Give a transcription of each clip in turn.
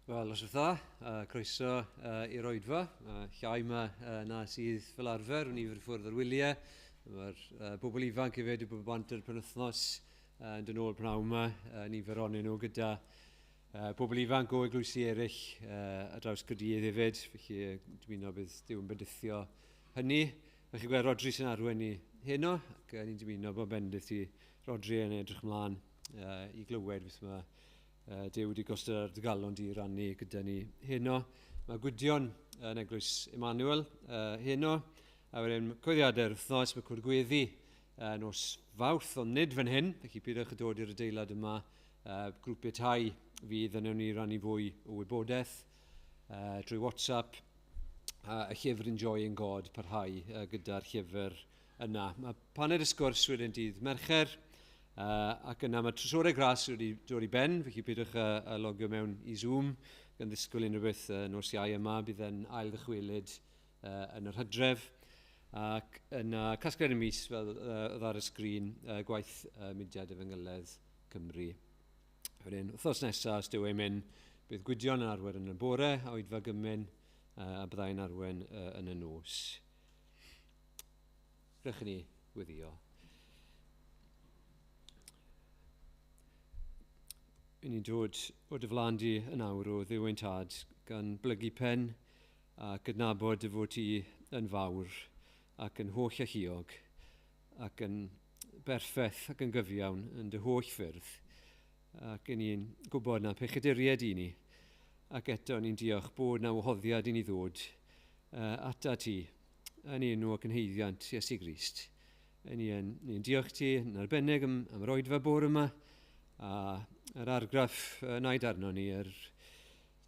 Wel, os dda, croeso i'r oedfa. Llai yma na sydd fel arfer, o'n i fy ffwrdd ar wyliau. Mae'r bobl ifanc hefyd wedi bod bant ar y penwythnos yn dod nôl pnawn yma, nifer ohonyn nhw gyda bobl ifanc o eglwysi eraill ar draws Caerdydd hefyd, felly dwi'n dymuno bydd Duw yn bendithio hynny. Felly gweld Rodri sy'n arwain ni heno, ac ni'n dymuno bod bendith i Rodri yn edrych ymlaen i glywed beth mae Duw wedi gosod ar dy galon di rannu gyda ni heno. Mae Gwydion yn Eglwys Emmanuel heno, a wedyn coeddiadau'r wythnos, mae cwrdd gweddi nos Fawrth, ond nid fan hyn, felly peidiwch â dod i'r adeilad yma. Grwpiau tai fydd yn ni rannu fwy o wybodaeth drwy WhatsApp, a y llyfr Enjoying God parhau gyda'r llyfr yna. Mae paned y sgwrs wedyn dydd Mercher, ac yna mae Trysorau Gras wedi dod i ben, felly peidiwch â, â logio mewn i Zoom gan ddisgwyl unrhyw beth nos Iau yma, bydd e'n ail ddychwelyd yn yr hydref. Ac yna casgliad y mis fel oedd ar y sgrin, gwaith Mudiad Efengyledd Cymru. Wedyn, wythnos nesaf, os dyw e'n mynd, bydd Gwydion yn arwain yn y bore, a oedfa gymun, a byddai'n arwain yn y nos. Rydych ni weddio. I ni'n dod o dy flaen di yn awr o Dduw ein Tad, gan blygu pen a gydnabod dy fod ti yn fawr ac yn holl alluog ac yn berffaith ac yn gyfiawn yn dy holl ffyrdd. Ac i ni'n gwybod na pechaduriaid i ni, ac eto ni'n diolch bod na wahoddiad i ni ddod ata ti yn enw ac yn haeddiant Iesu Grist. Ni yn, ni yn diolch ti yn arbennig am, am yr oedfa bore yma a yr argraff wnaed arno ni, yr,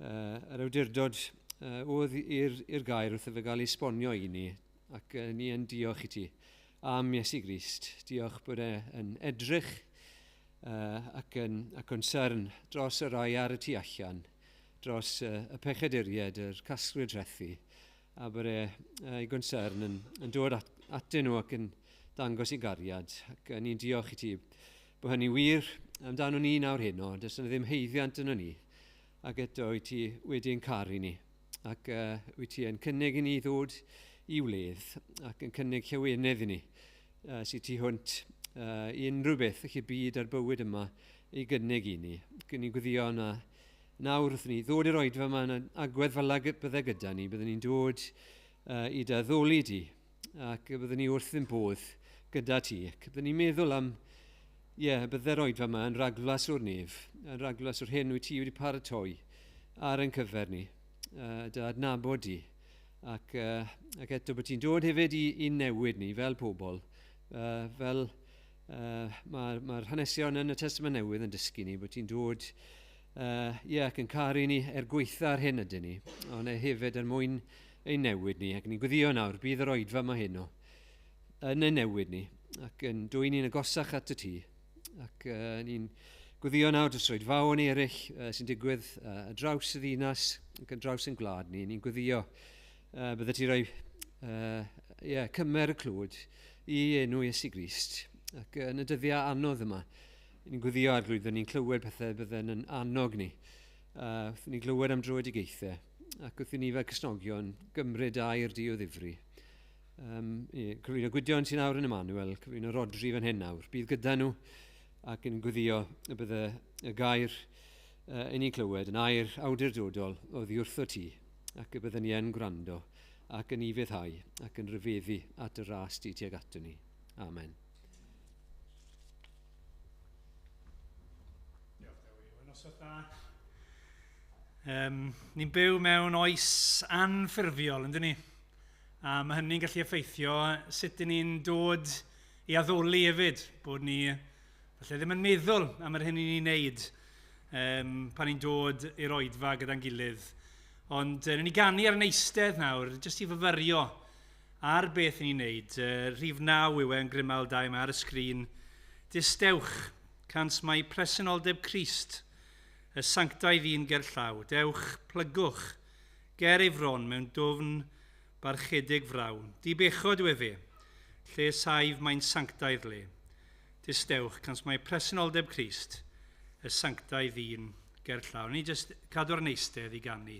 yr awdurdod oedd i'r gair wrth fe gael ei sbonio i ni ac ni yn diolch i ti am Iesu Grist. Diolch bod e yn edrych ac yn a concern dros y rai ar y tu allan, dros y pechaduriaid, yr casglwyr trethi, a bod e, ei gonsern yn, yn dod at, atyn nhw ac yn dangos ei gariad. Ac ni'n diolch i ti bod hynny wir amdano ni nawr heno, does yna ddim heiddiant yno ni, ac eto wyt ti wedi ein caru ni, ac wyt ti yn cynnig i ni ddod i wledd, ac yn cynnig llawenydd i ni, sydd tu hwnt i unrhyw beth y byd a'r bywyd yma ei gynnig i ni. Ac ni'n gweddio na nawr wrth ni ddod i'r oedfa yma yn agwedd fel ag bydde gyda ni, byddwn ni'n dod i dy addoli di, ac byddwn ni wrth yn bodd gyda ti. Ac byddwn ni'n meddwl am, ie, yeah, bydde'r oedfa yma yn ragflas o'r nef, yn ragflas o'r hyn wyt ti wedi paratoi ar ein cyfer ni, dy adnabod di. Ac, ac eto bod ti'n dod hefyd i, i newid ni fel pobl, fel mae'r mae hanesion yn y Testament Newydd yn dysgu ni bod ti'n dod yeah, ac yn caru ni er gweitha'r hyn ydyn ni, ond e hefyd er mwyn ein newid ni. Ac ni'n gweddio nawr, bydd yr oedfa yma heno yn ein newid ni ac yn dwyn ni'n agosach at y ti. Ac ni'n gweddio nawr dros oedfaon eraill sy'n digwydd ar draws y ddinas ac ar draws ein gwlad ni. Ni'n gweddio bydde ti roi yeah, cymer y clwyd i enw Iesu Grist. Ac yn y dyddiau anodd yma, ni'n gweddio Arglwydd, ni'n clywed pethau bydden yn annog ni. Wrth ni'n glywed am dröedigaethau, ac wrth i ni fel Cristnogion gymryd air di o ddifri. Cyflwyno Gwydion sy'n awr yn Emmanuel, cyflwyno Rodri fan hyn nawr. Bydd gyda nhw ac yn gweddio y bydde y gair i ni'n clywed yn air awdurdodol oddi wrtho ti, ac y bydden ni yn gwrando ac yn ufuddhau ac yn rhyfeddu at y ras di tuag ato ni. Amen. Diolch, Dewi. Wel, noswaith dda. Ni'n byw mewn oes anffurfiol, yndyn ni? A mae hynny'n gallu effeithio sut dyn ni'n dod i addoli hefyd, bod ni falle ddim yn meddwl am yr hyn i ni'n neud pan ni'n dod i'r oedfa gyda'n gilydd. Ond ni ganu ar yn eistedd nawr, jyst i fyfyrio ar beth ni'n neud. Rhif 9 yw e yn Grimal 2, mae ar y sgrin. Distewch, cans mae presenoldeb Crist, y sanctaidd un ger llaw. Dewch, plygwch, ger ei fron mewn dwfn barchedig fraw. Dibechod yw efe, lle saif mae'n sanctaidd le. Distewch, cans mae presenoldeb Crist, y sanctaidd un gerllaw. Ni jyst cadw'r neistedd i ganu.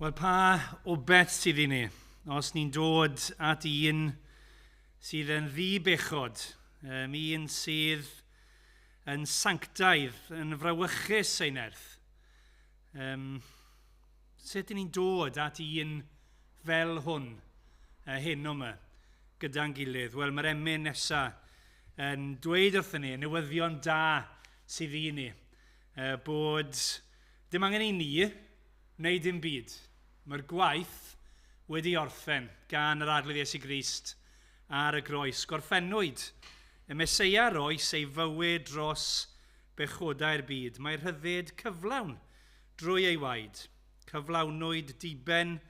Wel, pa obaith sydd i ni, os ni'n dod at un sydd yn ddi-bechod, un sydd yn sanctaidd, yn frawychus ei nerth. Sut ydyn ni'n dod at un fel hwn, hyn yma, gyda'n gilydd? Wel, mae'r emyn nesaf yn dweud wrthyn ni, newyddion da sydd i ni, bod dim angen i ni wneud dim byd. Mae'r gwaith wedi orffen gan yr Arglwydd Iesu Grist ar y groes. Gorffennwyd y Meseia roes ei fywyd dros bechodau'r byd. Mae rhyddid cyflawn drwy ei waed. Cyflawnwyd diben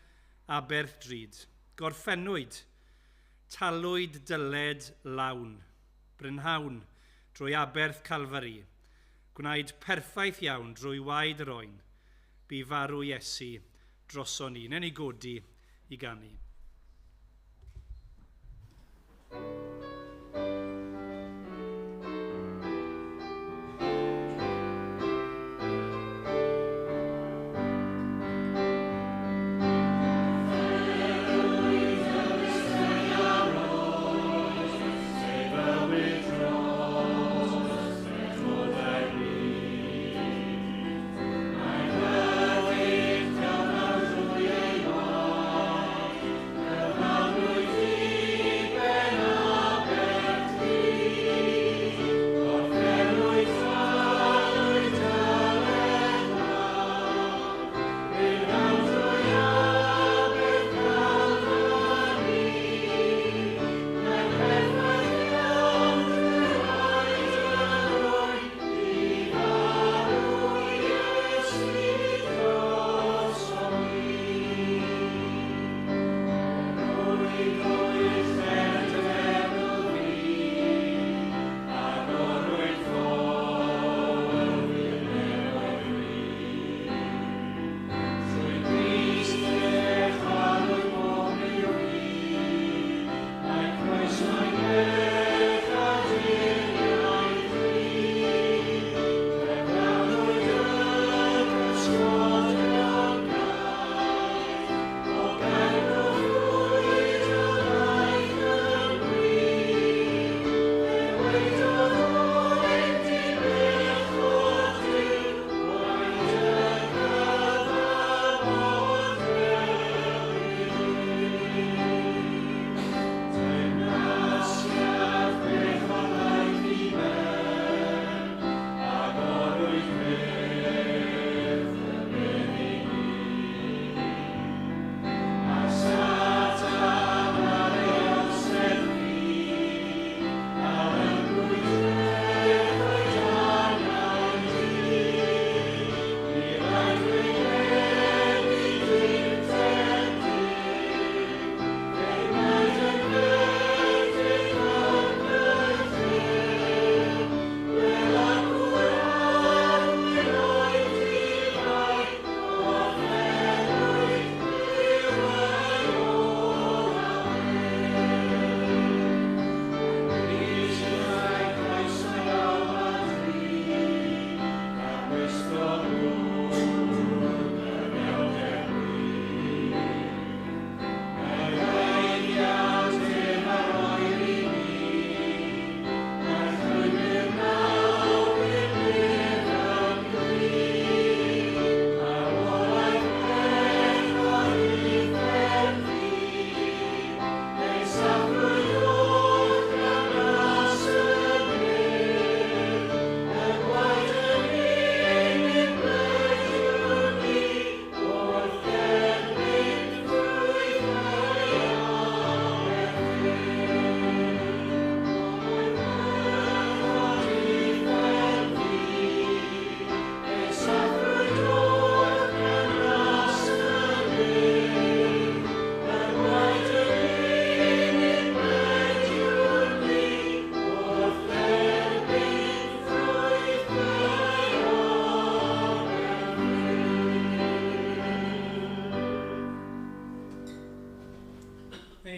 aberth drud. Gorffennwyd, talwyd dyled lawn. Brynhawn drwy aberth Calfari. Gwnaed perffaith iawn drwy waed yr oen. Bu farw Iesu droson ni. Newn ni godi i ganu. Amen.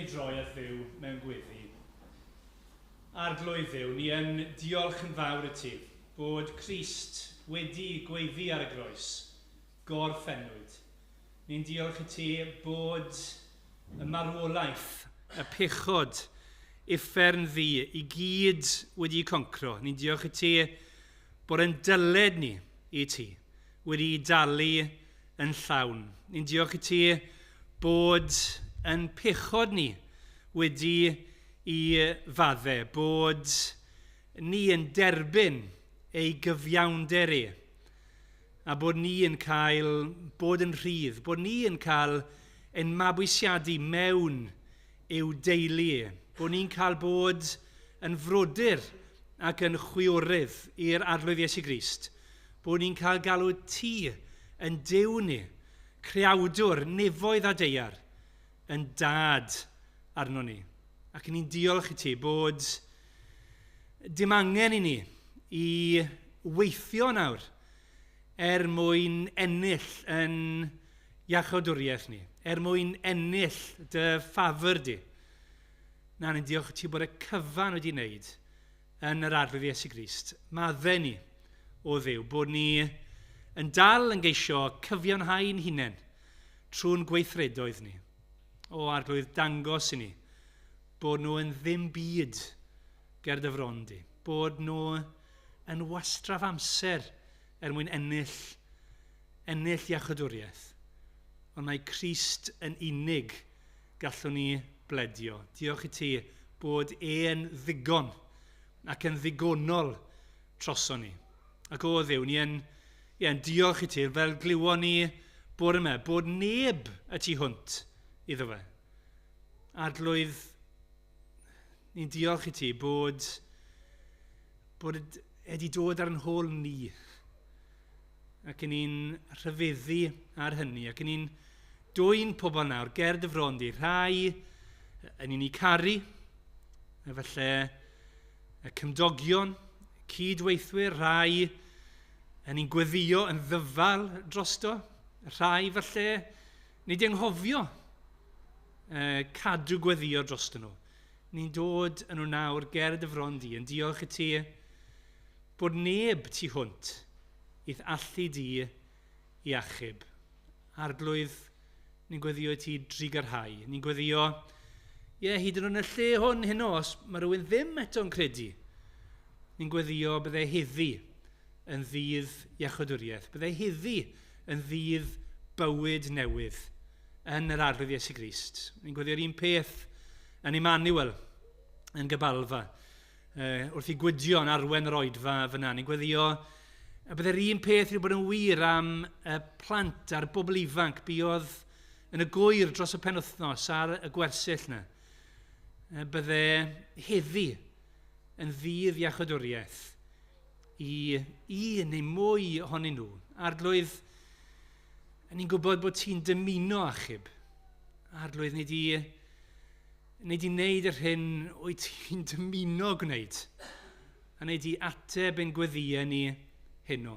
droi at Dduw mewn gweddi. Arglwydd Dduw, ni yn diolch yn fawr i ti bod Crist wedi gweiddi ar y groes, gorffennwyd. Ni'n diolch i ti bod y marwolaeth, y pechod, uffern ddu i gyd wedi concro. Ni'n diolch i ti bod yn dyled ni i ti, wedi dalu yn llawn. Ni'n diolch i ti bod yn pechod ni wedi i fadde, bod ni yn derbyn ei gyfiawnder e, a bod ni yn cael bod yn rhydd, bod ni yn cael ein mabwysiadu mewn i'w deulu e, bod ni'n cael bod yn frodyr ac yn chwiorydd i'r Arglwydd Iesu Grist, bod ni'n cael galw ti yn Duw ni, creawdwr, nefoedd a daear, yn dad arno ni. Ac ni'n diolch i ti bod dim angen i ni i weithio nawr er mwyn ennill yn iachawdwriaeth ni, er mwyn ennill dy ffafr di. Na, ni'n diolch i ti bod y cyfan wedi wneud yn yr Arglwydd Iesu Grist. Maddau ni o Dduw, bod ni yn dal yn geisio cyfiawnhau'n hunain trwy'n gweithredoedd ni. O Arglwydd, dangos i ni bod nhw yn ddim byd ger dy fron di, bod nhw yn wastraff amser er mwyn ennill iachawdwriaeth. Ond mae Crist yn unig gallwn ni bledio. Diolch i ti bod e'n ddigon ac yn ddigonol troson ni. Ac o Dduw, ni yn diolch i ti fel glywon ni bore yma, bod neb y tu hwnt iddo fe. Arglwydd, ni'n diolch i ti bod wedi dod ar yn hôl ni. Ac ni'n rhyfeddu ar hynny. Ac ni'n dwyn pobl nawr ger dy fron di. Rhai yn ni'n eu caru, a falle y cymdogion, cydweithwyr, rhai yn ni'n gweddio yn ddyfal drosto, rhai falle nid anghofio cadw gweddio drosto nhw. Ni'n dod yn nhw nawr ger dy fron di, yn diolch i ti bod neb tu hwnt i'th allu di i achub. Arglwydd, ni'n gweddio i ti drugarhau. Ni'n gweddio, hyd yn oed yn y lle hwn heno, os mae rhywun ddim eto'n credu, ni'n gweddio byddai heddi yn ddydd iachawdwriaeth. Byddai heddi yn ddydd bywyd newydd yn yr Arglwydd Iesu Grist. Ni'n gweddio'r un peth yn Emmanuel, yn Gabalfa, wrth i Gwydion arwen yr oedfa fyna. Ni'n gweddio y byddai'r un peth wedi bod yn wir am y plant a'r bobl ifanc buodd yn y gwyr dros y penwythnos ar y gwersyll yna. Bydde heddi yn ddydd iachawdwriaeth i un neu mwy ohonyn nhw. Arglwydd, ni'n gwybod bod ti'n dymuno achub. Arglwydd, nid i wneud yr hyn wyt ti'n dymuno gwneud. A nid i ateb ein gweddïau ni heno.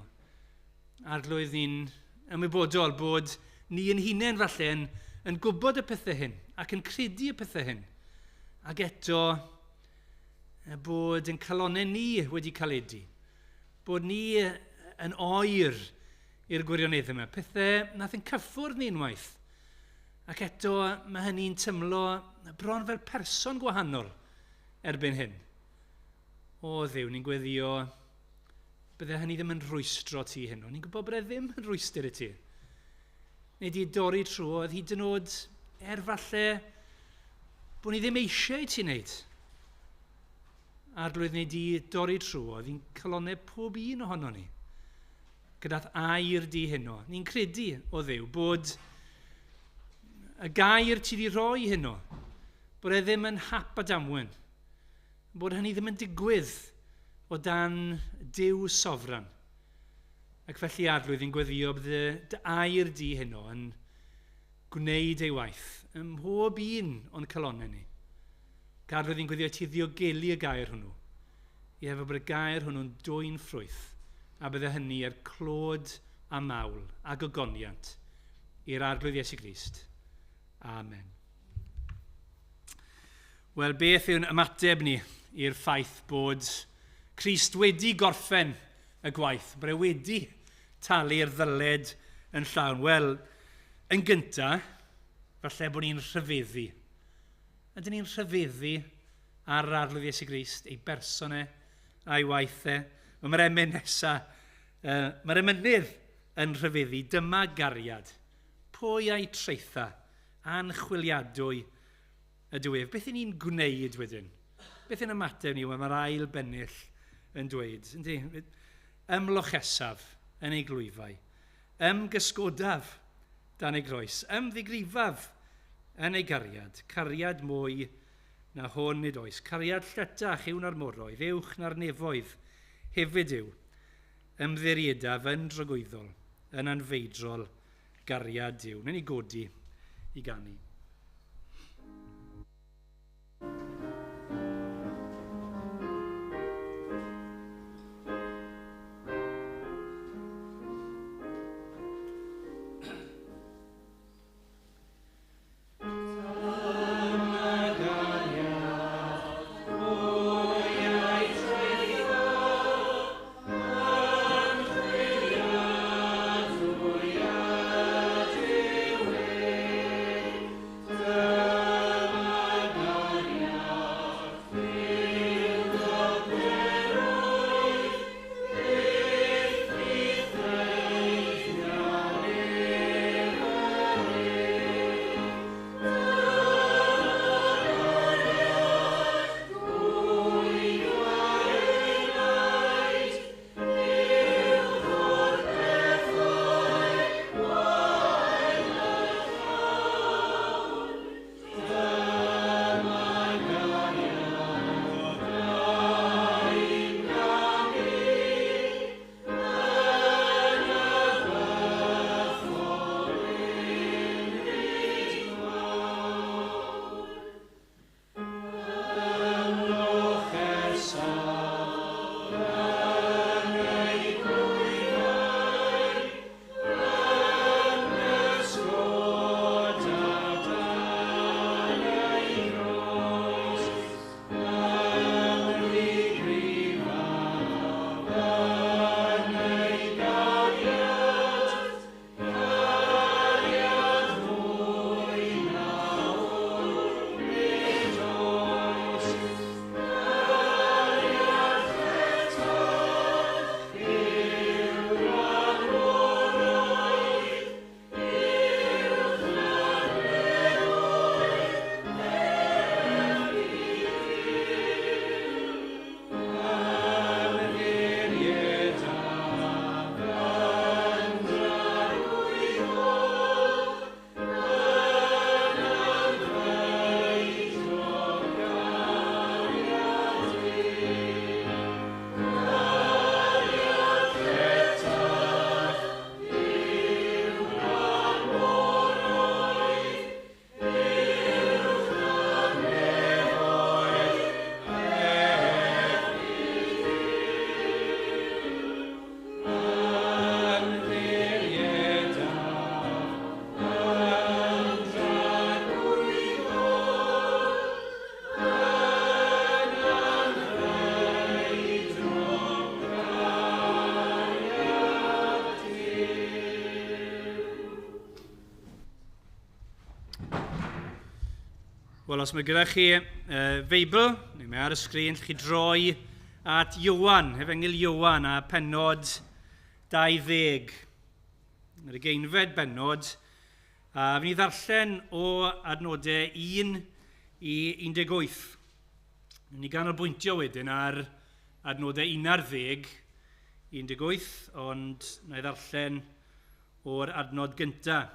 Arglwydd, ni'n ymwybodol bod ni yn hunain falle yn gwybod y pethau hyn ac yn credu y pethau hyn. Ac eto bod yn calonnau ni wedi caledu. Bod ni yn oer i'r gwirionedd yma. Pethau nath yn cyffwrdd ni unwaith. Ac eto mae hynny'n tymlo bron fel person gwahanol erbyn hyn. O Dduw, ni'n gweddio bydde hynny ddim yn rwystro ti heno. Ni'n gwybod bod e ddim yn rwystr i ti. Neu di dorri trwodd hyd yn oed falle bod ni ddim eisiau i ti wneud. Arglwydd, neu di dorri trwodd i'n calonnau pob un ohono ni. Gyda'r air di heno. Ni'n credu o Dduw bod y gair ti di roi heno, bod e ddim yn hap a damwen, bod hynny ddim yn digwydd o dan Duw sofran. Ac felly Arglwydd, ni'n gweddio bydd dy air di heno yn gwneud ei waith ym mhob un o'n calonnau ni. Arglwydd, ni'n gweddio ti ddiogelu y gair hwnnw. Ie, fel bod y gair hwnnw'n dwyn ffrwyth, a bydde hynny er clod a mawl a gogoniant i'r Arglwydd Iesu Grist. Amen. Wel, beth yw'n ymateb ni i'r ffaith bod Crist wedi gorffen y gwaith, bod e wedi talu'r ddyled yn llawn? Wel, yn gyntaf, falle bod ni'n rhyfeddu. Ydyn ni'n rhyfeddu ar yr Arglwydd Iesu Grist, ei berson e a'i waith e? Mae'r emyn nesaf, mae'r emynydd yn rhyfeddu, dyma gariad. Pwy a'i traetha, anchwiliadwy ydyw ef. Beth y'n ni'n gwneud wedyn? Beth yw'n ymateb ni? Wel, mae'r ail bennill yn dweud, yndi? Ymlochesaf yn ei glwyfau, ymgysgodaf dan ei groes, ymddigrifaf yn ei gariad, cariad mwy na hwn nid oes, cariad lletach yw na'r moroedd, uwch na'r nefoedd, hefyd yw, ymddiriedaf yn dragwyddol, yn anfeidrol gariad Duw. Newn ni godi i ganu. Wel, os mae gyda chi Feibl, neu mae ar y sgrin, chi droi at Ioan, Efengyl Ioan a pennod 20. Yr ugeinfed bennod, a fy ni ddarllen o adnodau 1 i 18. Ni ganolbwyntio wedyn ar adnodau 11, 18, ond na i ddarllen o'r adnod gyntaf.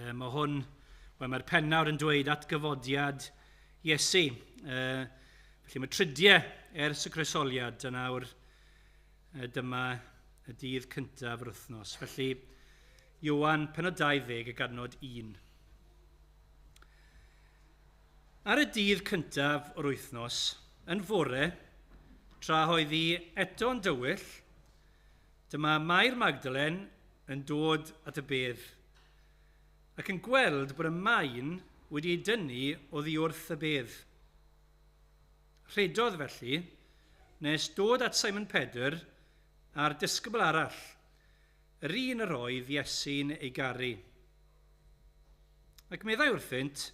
Mae hwn, wel, mae'r pennawd yn dweud atgyfodiad Iesu. Felly mae tridiau ers y croesoliad, a nawr dyma y dydd cyntaf yr wythnos. Felly, Ioan, pennod 20 ac adnod 1. Ar y dydd cyntaf o'r wythnos, yn fore, tra oedd hi eto'n dywyll, dyma Mair Magdalen yn dod at y bedd, ac yn gweld bod y maen wedi ei dynnu oddi wrth y bedd. Rhedodd felly, nes dod at Simon Pedr a'r disgybl arall, yr un yr oedd Iesu'n ei garu. Ac meddai wrthynt,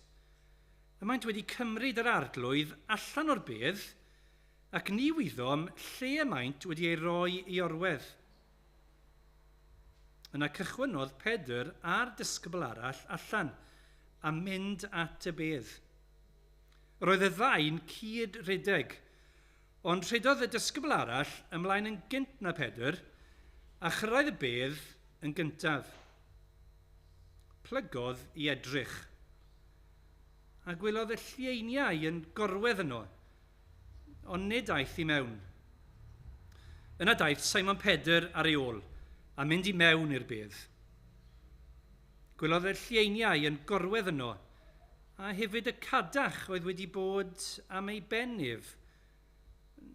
y maent wedi cymryd yr arglwydd allan o'r bedd, ac ni wyddom lle y maent wedi ei roi i orwedd. Yna cychwynnodd Pedr a'r disgybl arall allan a mynd at y bedd. Roedd y ddau'n cyd redeg, ond rhedodd y disgybl arall ymlaen yn gynt na Pedr a chyrraedd y bedd yn gyntaf. Plygodd i edrych, a gwelodd y llieiniau yn gorwedd yno, ond nid aeth i mewn. Yna daeth Simon Pedr ar ei ôl a mynd i mewn i'r bedd. Gwelodd y llieiniau yn gorwedd yno, a hefyd y cadach oedd wedi bod am ei ben ef.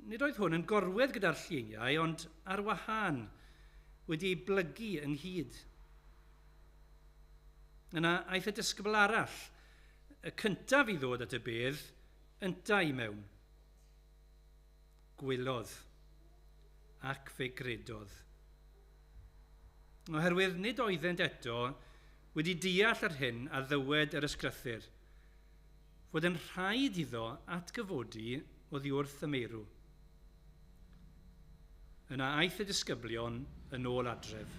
Nid oedd hwn yn gorwedd gyda'r llieiniau, ond ar wahân, wedi ei blygu ynghyd. Yna aeth y disgybl arall, y cyntaf i ddod at y bedd, yntau i mewn. Gwelodd, ac fe gredodd. Oherwydd nid oeddent eto wedi deall yr hyn a ddywed yr ysgrythur, fod yn rhaid iddo atgyfodi oddi wrth y meirw. Yna aeth y disgyblion yn ôl adref.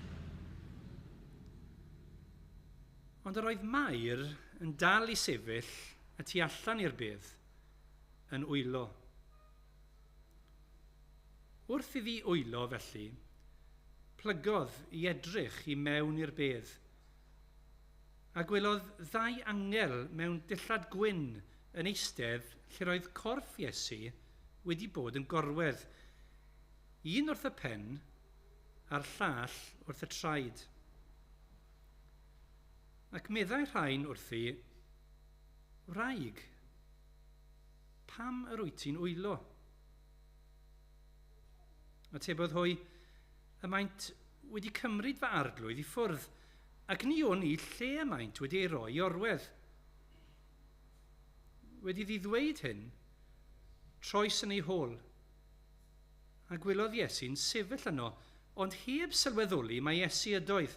Ond yr oedd Mair yn dal i sefyll y tu allan i'r bedd, yn wylo. Wrth iddi wylo felly, plygodd i edrych i mewn i'r bedd, a gwelodd ddau angel mewn dillad gwyn yn eistedd lle roedd corff Iesu wedi bod yn gorwedd, un wrth y pen a'r llall wrth y traed. Ac meddai rhain wrthi, "Wraig, pam yr wyt ti'n wylo?" Atebodd hwy, "Y maent wedi cymryd fy arglwydd i ffwrdd, ac ni wn i lle y maent wedi ei roi i orwedd." Wedi iddi ddweud hyn, troes yn ei hôl, a gwelodd Iesu'n sefyll yno, ond heb sylweddoli mai Iesu ydoedd.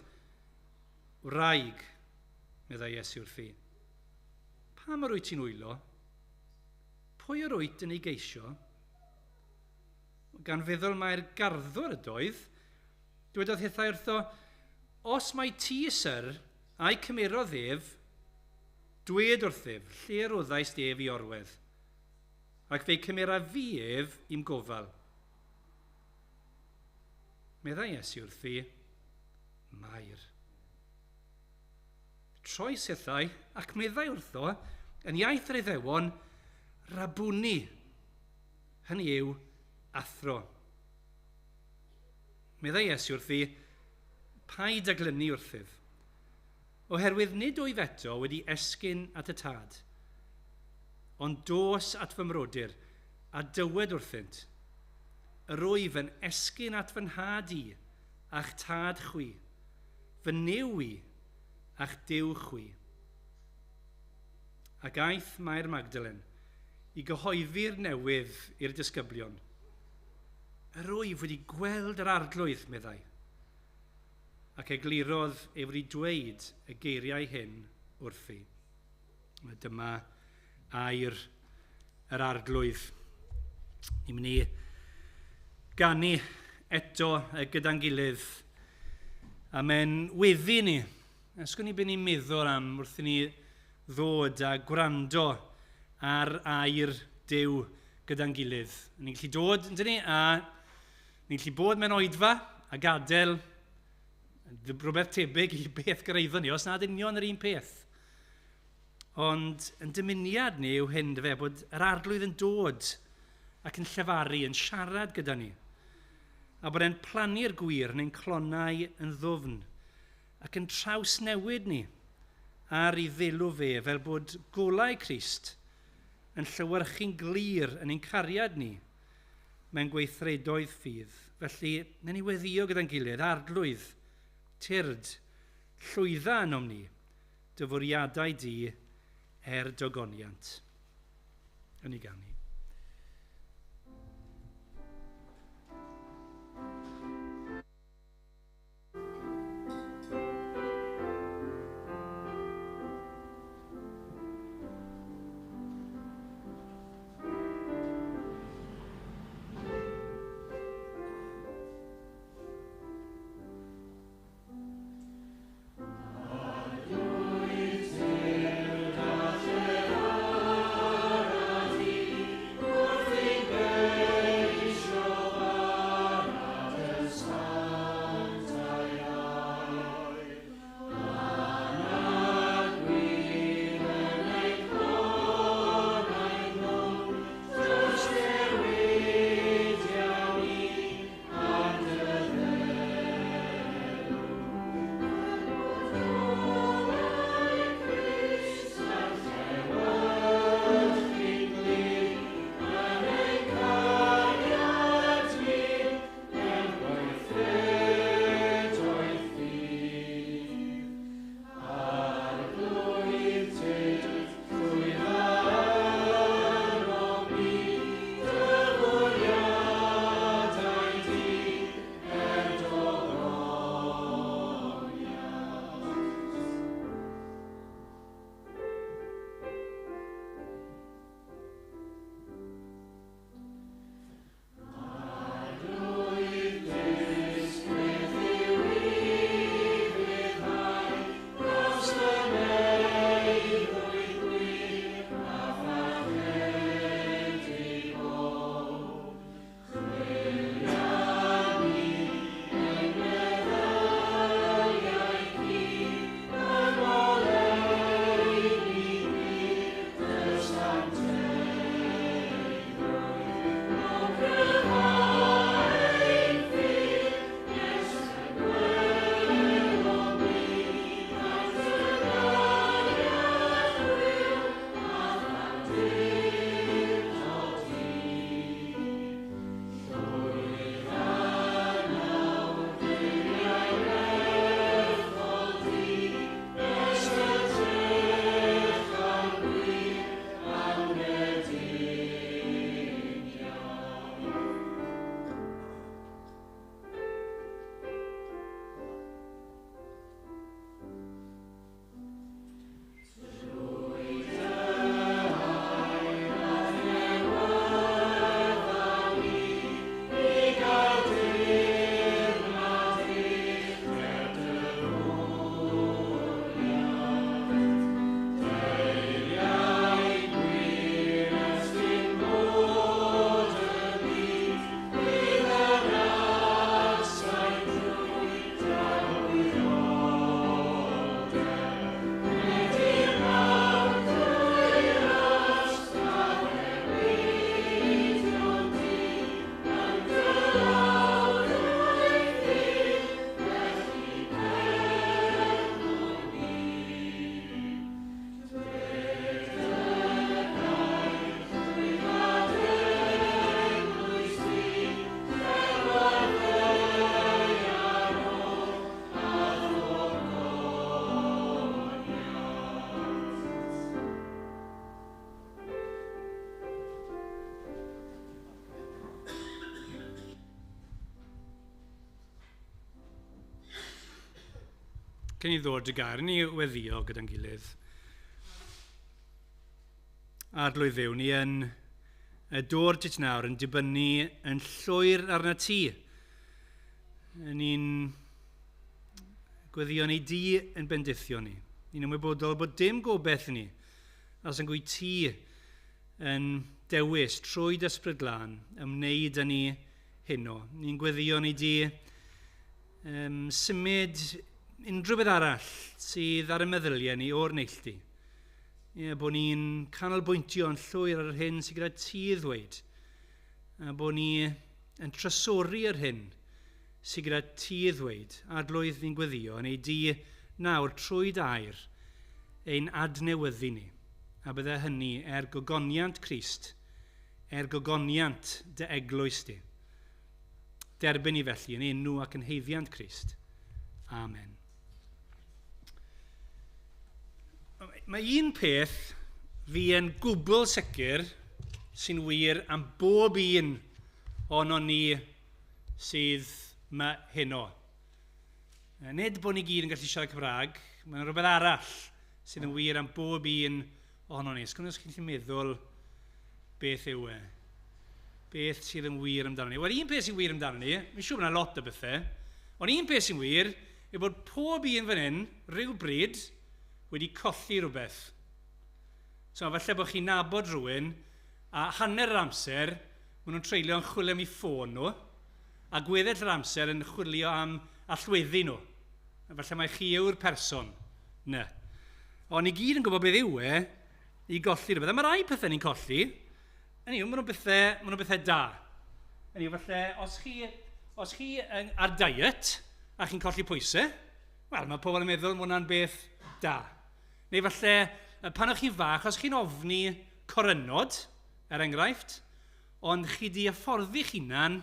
"Wraig," meddai Iesu wrthi, "pam yr wyt ti'n wylo? Pwy yr wyt yn ei geisio?" Gan feddwl mai'r garddwr ydoedd, dywedodd hithau wrtho, "Os mai ti, syr, a'i cymerodd ef, dwed wrthyf, lle roddaist ef i orwedd, ac fe'i cymera fi ef i'm gofal." Meddai Iesu wrthi, "Mair." Troes hithau ac meddai wrtho, yn iaith yr Iddewon, "Rabwni," hynny yw, athro. Meddai Iesu wrthi, "Paid â glynu wrthyf, oherwydd nid wyf eto wedi esgyn at y Tad. Ond dos at fy mrodyr a dywed wrthynt, yr wyf yn esgyn at fy nhad i a'ch tad chwi, fy Nuw i a'ch Duw chwi." Ac aeth Mair Magdalen i gyhoeddi'r newydd i'r disgyblion. "Yr wyf wedi gweld yr arglwydd," meddai. Ac eglurodd ei wedi dweud y geiriau hyn wrthi. Dyma air yr arglwydd. Ni'n mynd i ganu eto gyda'n gilydd. A mae'n weddi ni. Ysgwn ni beth ni'n meddwl am wrth i ni ddod a gwrando ar air Duw gyda'n gilydd. Ni'n gallu dod, yndyn ni, a ni'n gallu bod mewn oedfa a gadael rhywbeth tebyg i beth gyraeddon ni, os nad union yr un peth. Ond yn dymuniad ni yw hyn, dyfe, bod yr arglwydd yn dod ac yn llefaru, yn siarad gyda ni. A bod e'n plannu'r gwir neu'n clonau yn ddwfn ac yn trawsnewid ni ar ei ddelw fe, fel bod golau Crist yn llewyrchu'n glir yn ein cariad ni mewn gweithredoedd ffydd. Felly, newn ni weddio gyda'n gilydd, "Arglwydd, tyrd, llwydda ynom ni, dy fwriadau di er dogoniant." Yn ei ganu. Cyn i ddod y gair, ni weddio gyda'n gilydd. Arglwydd Dduw, ni yn y dŵr dit nawr yn dibynnu yn llwyr arna ti. Ni'n gweddio ni di yn bendithio ni. Ni'n ymwybodol bod dim gobeith ni os yn gwy ti yn dewis trwy d'Ysbryd Glân ymwneud â ni heno. Ni'n gweddio ni di symud unrhyw beth arall sydd ar y meddyliau ni o'r neilltu. Ie, bod ni'n canolbwyntio yn llwyr ar yr hyn sydd gyda ti i ddweud. A bod ni yn trysori yr hyn sydd gyda ti i ddweud. Arglwydd, ni'n gweddio yn ei di nawr trwy dy air ein adnewyddu ni. A bydde hynny er gogoniant Crist, er gogoniant dy eglwys di. Derbyn ni felly yn enw ac yn haeddiant Crist. Amen. Mae un peth fi yn gwbl sicr sy'n wir am bob un ohonon ni sydd yma heno. Nid bod ni gyd yn gallu siarad Cymraeg, mae'n rhywbeth arall sydd yn wir am bob un ohonon ni. Sgwn os chi'n gallu meddwl beth yw e. Beth sydd yn wir amdano ni? Wel, un peth sy'n wir amdano ni, fi'n siŵr bod yna lot o bethau, ond un peth sy'n wir yw bod pob un fan hyn, rhywbryd, wedi colli rhywbeth. So, falle bod chi'n nabod rhywun, a hanner yr amser, maen nhw'n treulio yn chwilio am eu ffôn nhw, a gweddill yr amser yn chwilio am allweddi nhw. A falle mai chi yw'r person 'na. Ond ni gyd yn gwybod beth yw e i golli rhywbeth. A mae rai pethau ni'n colli, hynny yw, maen nhw'n bethau, maen nhw'n bethau da. Hynny yw, falle, os chi, os chi ar diet a chi'n colli pwysau, wel, mae pobl yn meddwl mae hwnna'n beth da. Neu falle, pan o'ch chi'n fach, os chi'n ofni corynod, er enghraifft, ond chi di hyfforddi'ch hunan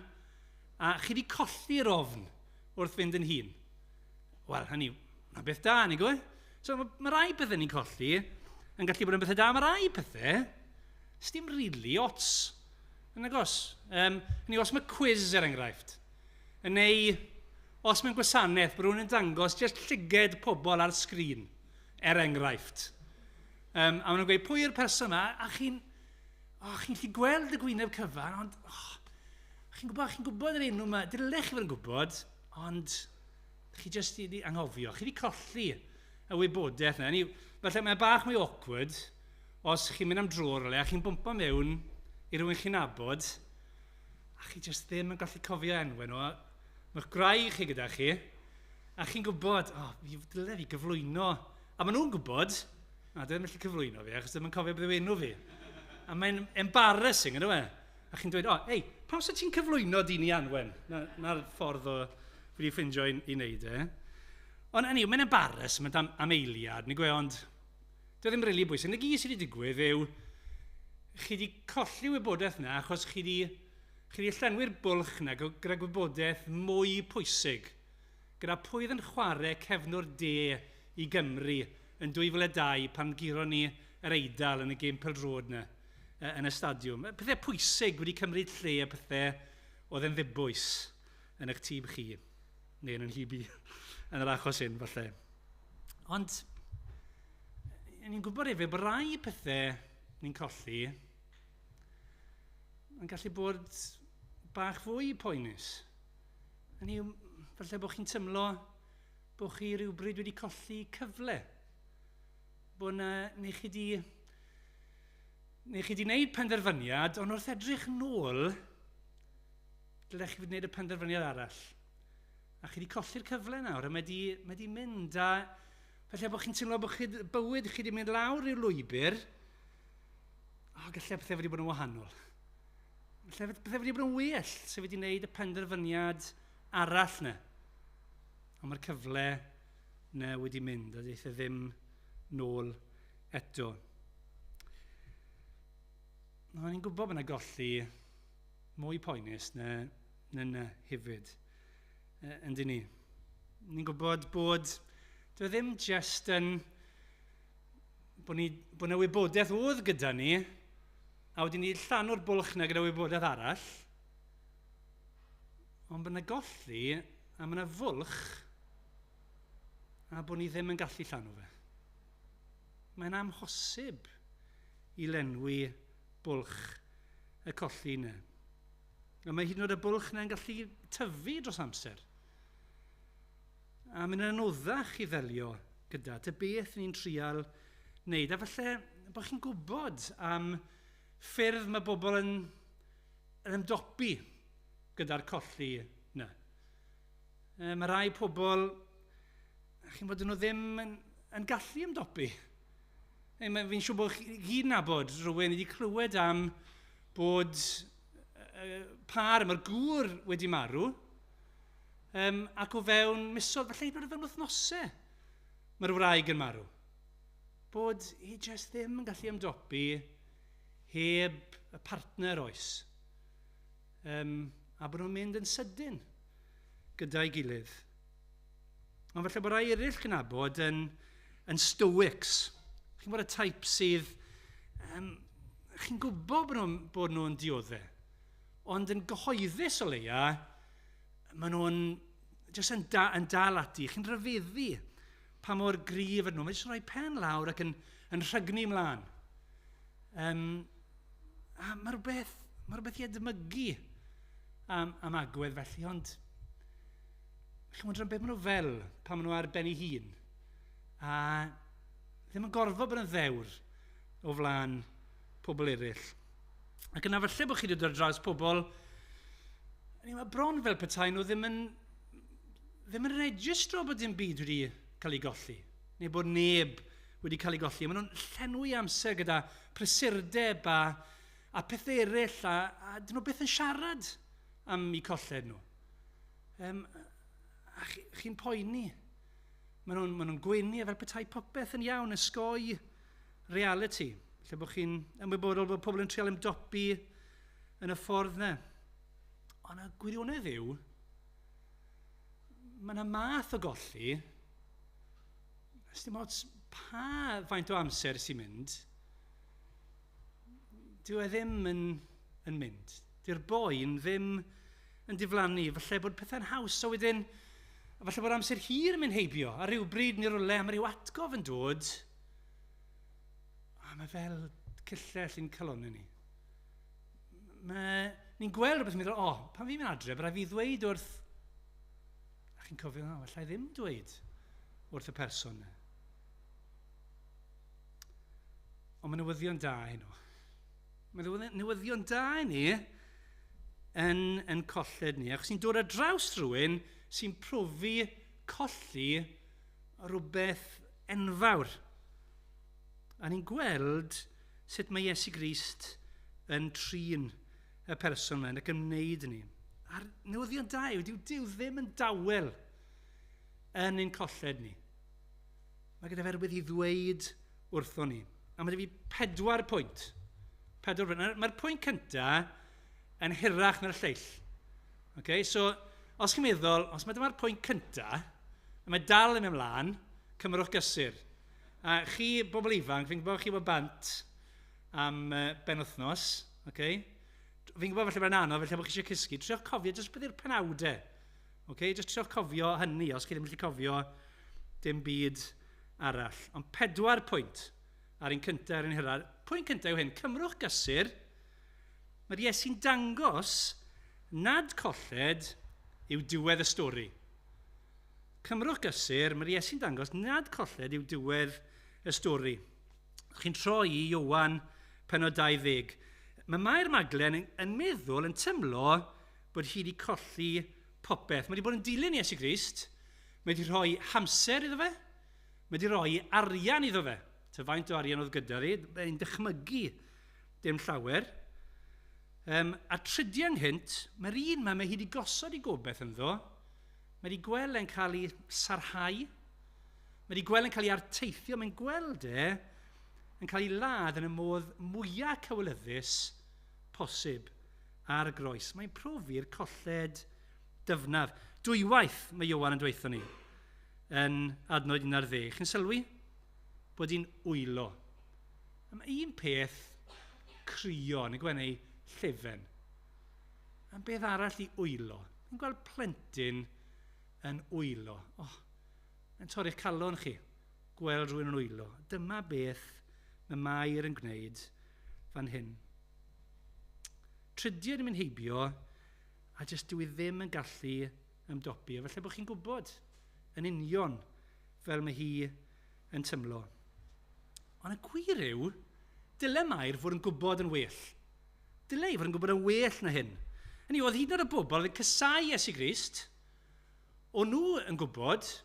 a chi di colli'r ofn wrth fynd yn hŷn. Wel, hynny, mae'n beth da, nag yw e? So mae, mae rai pethau ni'n colli yn gallu bod yn bethau da, mae rai pethau, sdim really ots. Yn agos. Hynny, os mae quiz er enghraifft, neu os mewn gwasanaeth bod rhywun yn dangos jyst llyged pobl ar sgrin, er enghraifft. A maen nhw'n gweud, pwy yw'r person yma? A chi'n oh, chi'n gallu gweld y gwyneb cyfan, ond oh, chi'n gwybod, chi'n gwybod yr enw yma, dylech chi fod yn gwybod, ond chi jyst wedi anghofio, chi wedi colli y wybodaeth yna. Ni, falle mae bach mwy awkward os chi'n mynd am dro rhywle a chi'n bwmpo mewn i rywun chi'n nabod, a chi jyst ddim yn gallu cofio enwau nhw. Mae'ch gwraig chi gyda chi, a chi'n gwybod, o, oh, fi dyle fi gyflwyno. A maen nhw'n gwybod, a dwi ddim yn gallu cyflwyno fi, achos ddim yn cofio beth yw enw fi. A mae'n embarrassing, ynddo fe? A chi'n dweud, o, oh, ei, pam sa ti'n cyflwyno dyn i Anwen? Na'r ffordd o fi wedi ffindio i wneud e. Ond anyway, mae'n embarrassment am eiliad, ni'n gweud, ond dwi ddim rili really bwysig. Na gyd sydd wedi digwydd yw, chi wedi colli wybodaeth na achos chi wedi llenwi'r bwlch na gyda gwybodaeth mwy pwysig. Gyda pwy oedd yn chwarae cefnwr de i Gymru yn 2002 pan guro ni yr Eidal yn y gêm pêl-droed na yn y stadiwm. Pethau pwysig wedi cymryd lle a pethau oedd yn ddibwys yn eich tîm chi, neu yn nhyb i, yn yr achos hyn, falle. Ond, ni'n gwybod hefyd bod rai pethau ni'n colli yn gallu bod bach fwy poenus. Hynny yw, falle bod chi'n tymlo bod chi rhywbryd wedi colli cyfle. Bod na, neu chi di wneud penderfyniad, ond wrth edrych nôl, dylech chi wedi wneud y penderfyniad arall. A chi wedi colli'r cyfle nawr, a mae di mynd, a falle bod chi'n teimlo bod chi, bywyd chi wedi mynd lawr i'r lwybr, o, gallai pethau wedi bod yn wahanol. Gallai pethau wedi bod yn well, sef wedi wneud y penderfyniad arall na. Ond mae'r cyfle na wedi mynd, a deith e ddim nôl eto. No, ni'n gwybod bod yna golli mwy poenus na hefyd, yn dyn ni. Ni'n gwybod bod dwi e ddim just yn bod yna wybodaeth oedd gyda ni, a wedyn ni llanw'r bwlch na gyda wybodaeth arall, ond bod yna golli a mae yna fwlch, A bod ni ddim yn gallu llanw fe. Mae'n amhosib i lenwi bwlch y colli yna. A mae hyd yn oed y bwlch yna'n gallu tyfu dros amser. A mae'n anoddach i ddelio gyda dy beth ni'n trial wneud. A falle bod chi'n gwybod am ffyrdd mae bobl yn ymdopi gyda'r colli yna. Mae rai pobl, chi'n bod nhw ddim yn gallu ymdopi. Fi'n siŵr bod chi gyd nabod rhywun wedi clywed am bod par, mae'r gŵr wedi marw, ac o fewn misoedd, falle hyd yn oed o fewn wythnosau, mae'r wraig yn marw. Bod hi jyst ddim yn gallu ymdopi heb y partner oes. A bod nhw'n mynd yn sydyn gyda'i gilydd. Ond falle bod rai eraill chi'n nabod yn stoics. Chi'n bod y type sydd, chi'n gwybod bod nhw'n dioddef, ond yn gyhoeddus o leia, maen nhw'n jyst yn dal ati. Chi'n rhyfeddu pa mor gryf ydyn nhw. Mae'n jyst yn rhoi pen lawr ac yn rhygnu ymlaen. A mae rhywbeth i edmygu am agwedd felly, ond chi'n wondro beth maen nhw fel pan maen nhw ar ben eu hun. A ddim yn gorfod bod yn ddewr o flaen pobl eraill. Ac yna falle bod chi wedi dod ar draws pobl, mae bron fel petai nhw ddim yn registro bod dim byd wedi cael ei golli. Neu bod neb wedi cael ei golli. Maen nhw'n llenwi amser gyda prysurdeb a pethau eraill a dyn nhw byth yn siarad am eu colled nhw. A chi'n poeni. Maen nhw gwenu fel petai popeth yn iawn, ysgoi reality. Lle bod chi'n ymwybodol bod pobl yn trial ymdopi yn y ffordd yna. Ond y gwirionedd yw, mae yna math o golli, dim ots pa faint o amser sy'n mynd, dyw e ddim yn mynd. Dyw'r boen ddim yn diflannu. Falle bod pethau'n haws, so wedyn, falle bod amser hir yn mynd heibio, a rhyw bryd neu rywle, a mae rhyw atgof yn dod, a mae fel cyllell i'n calonnau ni. Ni'n gweld rhywbeth yn meddwl, "O, oh, pan fi'n mynd adre, bydd rhaid fi ddweud wrth." A chi'n cofio, "O, allai ddim dweud wrth y person yna." Ond mae newyddion da heno. Mae newyddion da i ni yn colled ni, achos ni'n dod ar draws rhywun sy'n profi colli rhywbeth enfawr. A ni'n gweld sut mae Iesu Grist yn trin y person yma ac yn wneud ni. A'r newyddion da yw, dyw Duw ddim yn dawel yn ein colled ni. Mae gyda fe rhywbeth i ddweud wrtho ni. A mae gyda fi pedwar pwynt. Pedwar pwynt. Mae'r pwynt cyntaf yn hirach na'r lleill. Okay? So, os chi'n meddwl, os mae dyma'r pwynt cyntaf, a mae dal yn mynd ymlaen, cymrwch gysur. A chi, bobl ifanc, fi'n gwybod chi bod bant am benwythnos, okay? Fi'n gwybod falle mae'n anodd, felly bod chi eisiau cysgu. Triwch cofio, jyst beth yw'r penawdau. Okay? Jyst triwch cofio hynny, os chi ddim yn gallu cofio dim byd arall. Ond pedwar pwynt ar un cyntaf ar un hiraf. Pwynt cyntaf yw hyn: cymrwch gysur. Mae'r Iesu'n dangos nad colled yw diwedd y stori. Cymrwch gysur, mae'r Iesu'n dangos nad colled yw diwedd y stori. Chi'n troi i Ioan penod 20. Mae Mair Maglen yn meddwl, yn tymlo, bod hi wedi colli popeth. Mae wedi bod yn dilyn Iesu Grist, mae wedi rhoi hamser iddo fe, mae wedi rhoi arian iddo fe. Ta faint o arian oedd gyda fi, mae'n dychmygu dim llawer. A tridiau ynghynt, mae'r un yma, mae hi wedi gosod ei gobeith ynddo, mae wedi gweld e'n cael ei sarhau, mae wedi gweld e'n cael ei arteithio, mae'n gweld e yn cael ei ladd yn y modd mwyaf cywilyddus posib ar y groes. Mae'n profi'r colled dyfnaf. Dwywaith mae Ioan yn dweutho ni yn adnod 11. Chi'n sylwi? Bod hi'n wylo. A mae un peth crio neu gwenu llefen. A beth arall i wylo. Ni'n gweld plentyn yn wylo. Oh, Mae'n torri'ch calon chi, gweld rhywun yn wylo. Dyma beth mae Mair yn gwneud fan hyn. Trydiau yn mynd heibio, a jyst dwi ddim yn gallu ymdopi. A falle bod chi'n gwybod yn union fel mae hi yn tymlo. Ond y gwir yw, dyle Mair fod yn gwybod yn well. Dyle hi fod yn gwybod yn well na hyn. Hynny, oedd hyd yn oed y bobl oedd yn cysau Iesu Grist, o'n nhw yn gwybod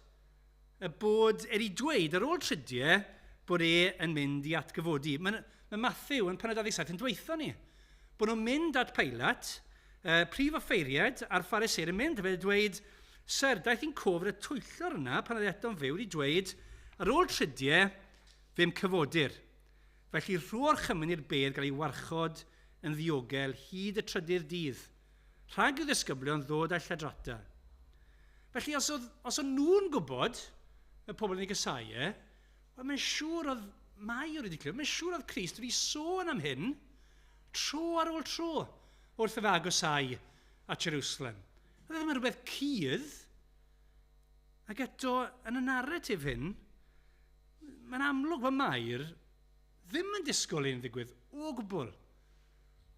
y bod er i dweud ar ôl trydiau bod e yn mynd i atgyfodi. Mae, mae Matthew yn penod 27 yn dweithio ni bod nhw'n mynd at Pilate, prif offeiriad a'r Phariseir yn mynd, fe dweud, Syr, daeth i'n cof y twyllor yna pan oedd eto'n fyw wedi dweud, ar ôl trydiau, fe'm cyfodir. Felly rho'r chymyn i'r bedd gael ei warchod yn ddiogel hyd y trydydd dydd, rhag i'w ddisgyblion ddod â'i lladrata. Felly os oedd, os oedd nhw'n gwybod y pobl yn ei gysau e, wel mae'n siŵr oedd Mair wedi clywed, mae'n siŵr oedd Crist wedi sôn am hyn tro ar ôl tro wrth y fe agosau at Jerusalem. Oedd e ddim yn rhywbeth cudd, ac eto yn y narratif hyn, mae'n amlwg fod Mair ddim yn disgwyl i'n ddigwydd o gwbl.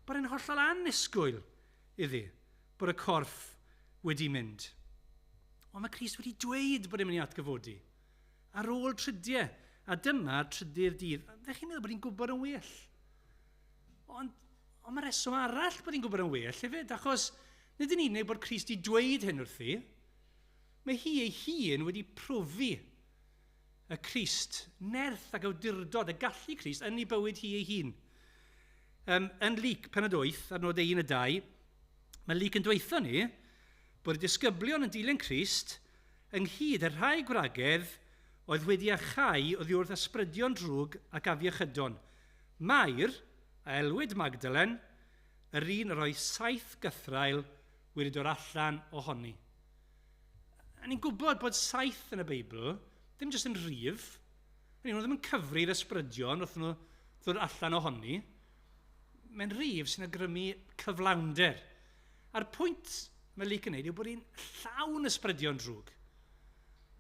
Bod e'n hollol annisgwyl iddi bod y corff wedi mynd. Ond mae Crist wedi dweud bod e'n mynd i atgyfodi. Ar ôl trydiau. A dyma trydydd dydd. Fe chi'n meddwl bod hi'n gwybod yn well. Ond, ond mae reswm arall bod hi'n gwybod yn well hefyd, achos nid yn unig bod Crist wedi dweud hyn wrthi, mae hi ei hun wedi profi y Crist, nerth ac awdurdod, y gallu Crist yn ei bywyd hi ei hun. Yn Luc penod 8, adnodau 1 a 2, mae Luc yn dweithio ni bod y disgyblion yn dilyn Crist ynghyd â rhai gwragedd oedd wedi achau oddi wrth ysbrydion drwg ac afiechydon. Mair, a elwyd Magdalen, yr un yr oedd 7 gythraul wedi dod allan ohoni. A ni'n gwybod bod 7 yn y Beibl ddim jyst yn rhif, hynny nhw ddim yn cyfri'r ysbrydion wrth nhw ddod allan ohoni. Mae'n rhif sy'n awgrymu cyflawnder. A'r pwynt mae Luc yn neud yw bod hi'n llawn ysbrydion drwg.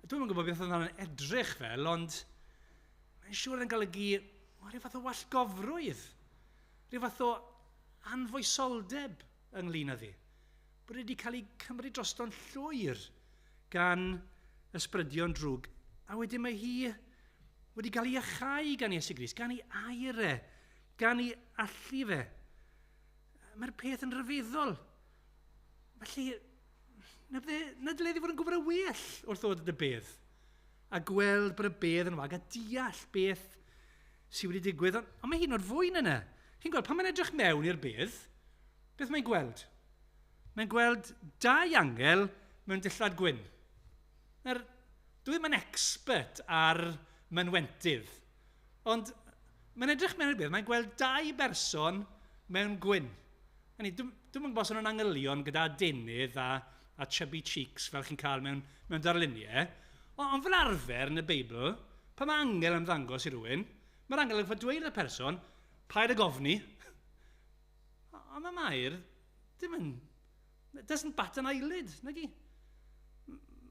Dwi'm yn gwybod beth oedd hwnna'n edrych fel, ond mae'n siŵr yn golygu rhyw fath o wallgofrwydd, rhyw fath o anfoesoldeb ynglyn â ddi. Bod wedi cael ei cymryd drosto'n llwyr gan ysbrydion drwg. A wedyn mae hi wedi cael ei achau gan Iesu Grist, gan ei air e, gan ei allu fe. Mae'r peth yn rhyfeddol. Felly, na dyle ddi fod yn gwybod y well wrth ddod at y bedd a gweld bod y bedd yn wag a deall beth sydd wedi digwydd. Ond mae hyd yn oed fwy na yna. Chi'n gweld, pan mae'n edrych mewn i'r bedd, beth mae'n gweld? Mae'n gweld 2 angel mewn dillad gwyn. Nawr, dwi ddim yn expert ar mynwentydd, ond mae'n edrych mewn i'r bedd, mae'n gweld 2 berson mewn gwyn. Hynny, dwi'm yn gwybod os o'n nhw'n angylion gyda adenydd a chubby cheeks fel chi'n cael mewn darluniau. Ond fel arfer yn y Beibl, pan mae angel yn ymddangos i rywun, mae'r angel yn fod dweud y person, paid ag ofni. Ond mae Mair ddim yn... Doesn't bat an eyelid, nag i.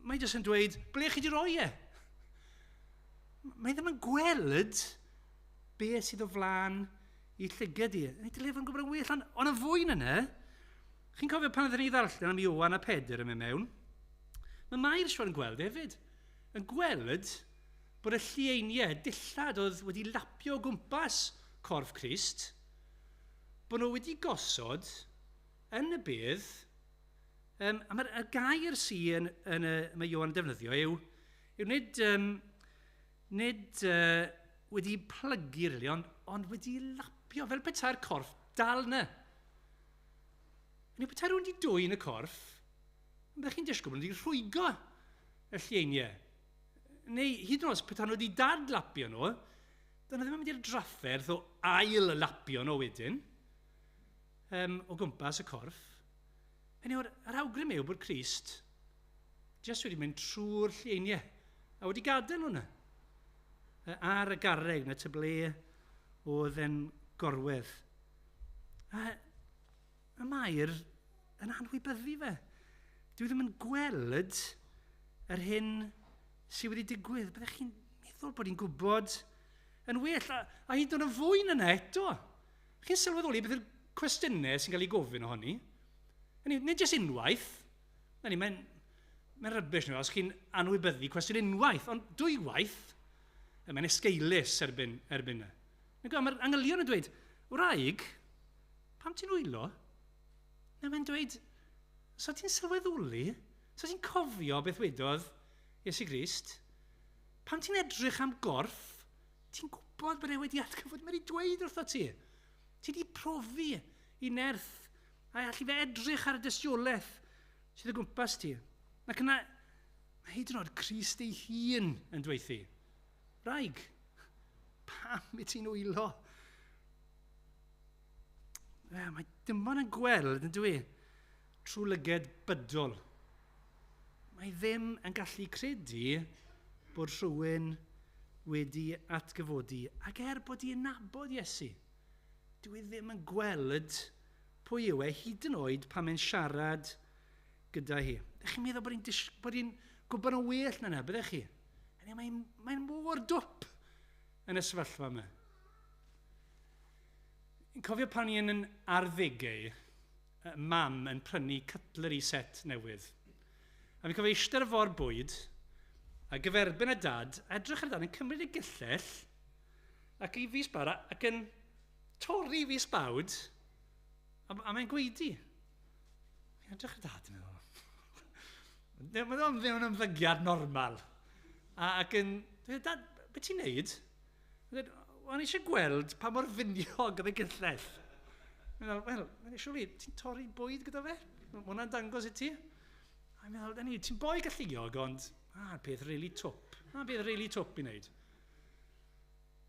Mae jyst yn dweud, ble chi di roi e? Mae ddim yn gweld beth sydd o flaen i llygad i. Nid dyle fod yn gwybod yn well, ond yn fwy na yna, chi'n cofio pan oedden ni ddarllen am Ioan a Pedr yn mynd mewn? Mae Mair siŵr yn gweld hefyd. Yn gweld bod y llieiniau, dillad oedd wedi lapio o gwmpas corff Crist, bod nhw wedi gosod yn y bedd, a mae'r gair sy'n mae Ioan yn defnyddio yw nid wedi plygu, really, ond wedi lapio fel petai'r corff dal yna. Neu petai rhywun wedi dwyn y corff, byddech chi'n disgwyl bod nhw wedi rhwygo y llieiniau. Neu hyd yn oed os petai nhw wedi dadlapio nhw, dyna ddim yn mynd i'r drafferth o ail lapio nhw wedyn, o gwmpas y corff. Hynny yw'r awgrym yw bod Crist jyst wedi mynd trwy'r llieiniau a wedi gadael nhw yna. Ar y garreg na ty ble oedd e'n gorwedd. A y Mair yn anwybyddu fe. Dwi ddim yn gweld yr hyn sydd wedi digwydd. Byddech chi'n meddwl bod hi'n gwybod yn well, a hyd yn oed yn fwy na yna eto. Chi'n sylweddoli beth yw'r cwestiynau sy'n cael ei gofyn ohoni? Hynny, nid jyst unwaith. Na ni, mae'n rubbish nhw, os chi'n anwybyddu cwestiwn unwaith, ond dwywaith, mae'n esgeulus erbyn yna. Mae'r angylion yn dweud, wraig, pam ti'n wylo? Na, mae'n dweud, so ti'n sylweddoli? So ti'n cofio beth wedodd Iesu Grist? Pam ti'n edrych am gorff, ti'n gwybod bod e wedi atgyfod, mae wedi dweud wrtho ti. Ti wedi profi i nerth, a allu fe edrych ar y dystiolaeth sydd o gwmpas ti. Ac yna, mae hyd yn oed Crist ei hun yn dweud. Wraig, pam i ti'n wylo? Mae dim ond yn gweld, yn dwi, trwy lyged bydol. Mae ddim yn gallu credu bod rhywun wedi atgyfodi. Ac er bod hi'n nabod Iesu, dwi ddim yn gweld pwy yw e hyd yn oed pan mae'n siarad gyda hi. Ydych chi'n meddwl bod hi'n gwybod yn well na yna, byddech chi? Mae'n mor dwp yn y sefyllfa yma. Yn cofio pan i'n yn arddegau, mam yn prynu cutlery set newydd. A fi'n cofio eistedd ar ford bwyd, a gyferbyn y dad, edrych ar y dad yn cymryd y gyllell, ac i fus bara, ac yn torri fus bawd, a mae'n gweidi. Fi'n edrych ar dad yn meddwl. Mae o'n ddim yn ymddygiad normal. Ac yn, dweud, dad, beth ti'n neud? Dweud, o'n eisiau gweld pa mor finiog oedd y gyllell. Mae'n meddwl, wel, surely, ti'n torri bwyd gyda fe? Mae hwnna'n dangos i ti? A i'n meddwl, ti'n boi galluog, ond, peth really twp. Peth really twp i wneud.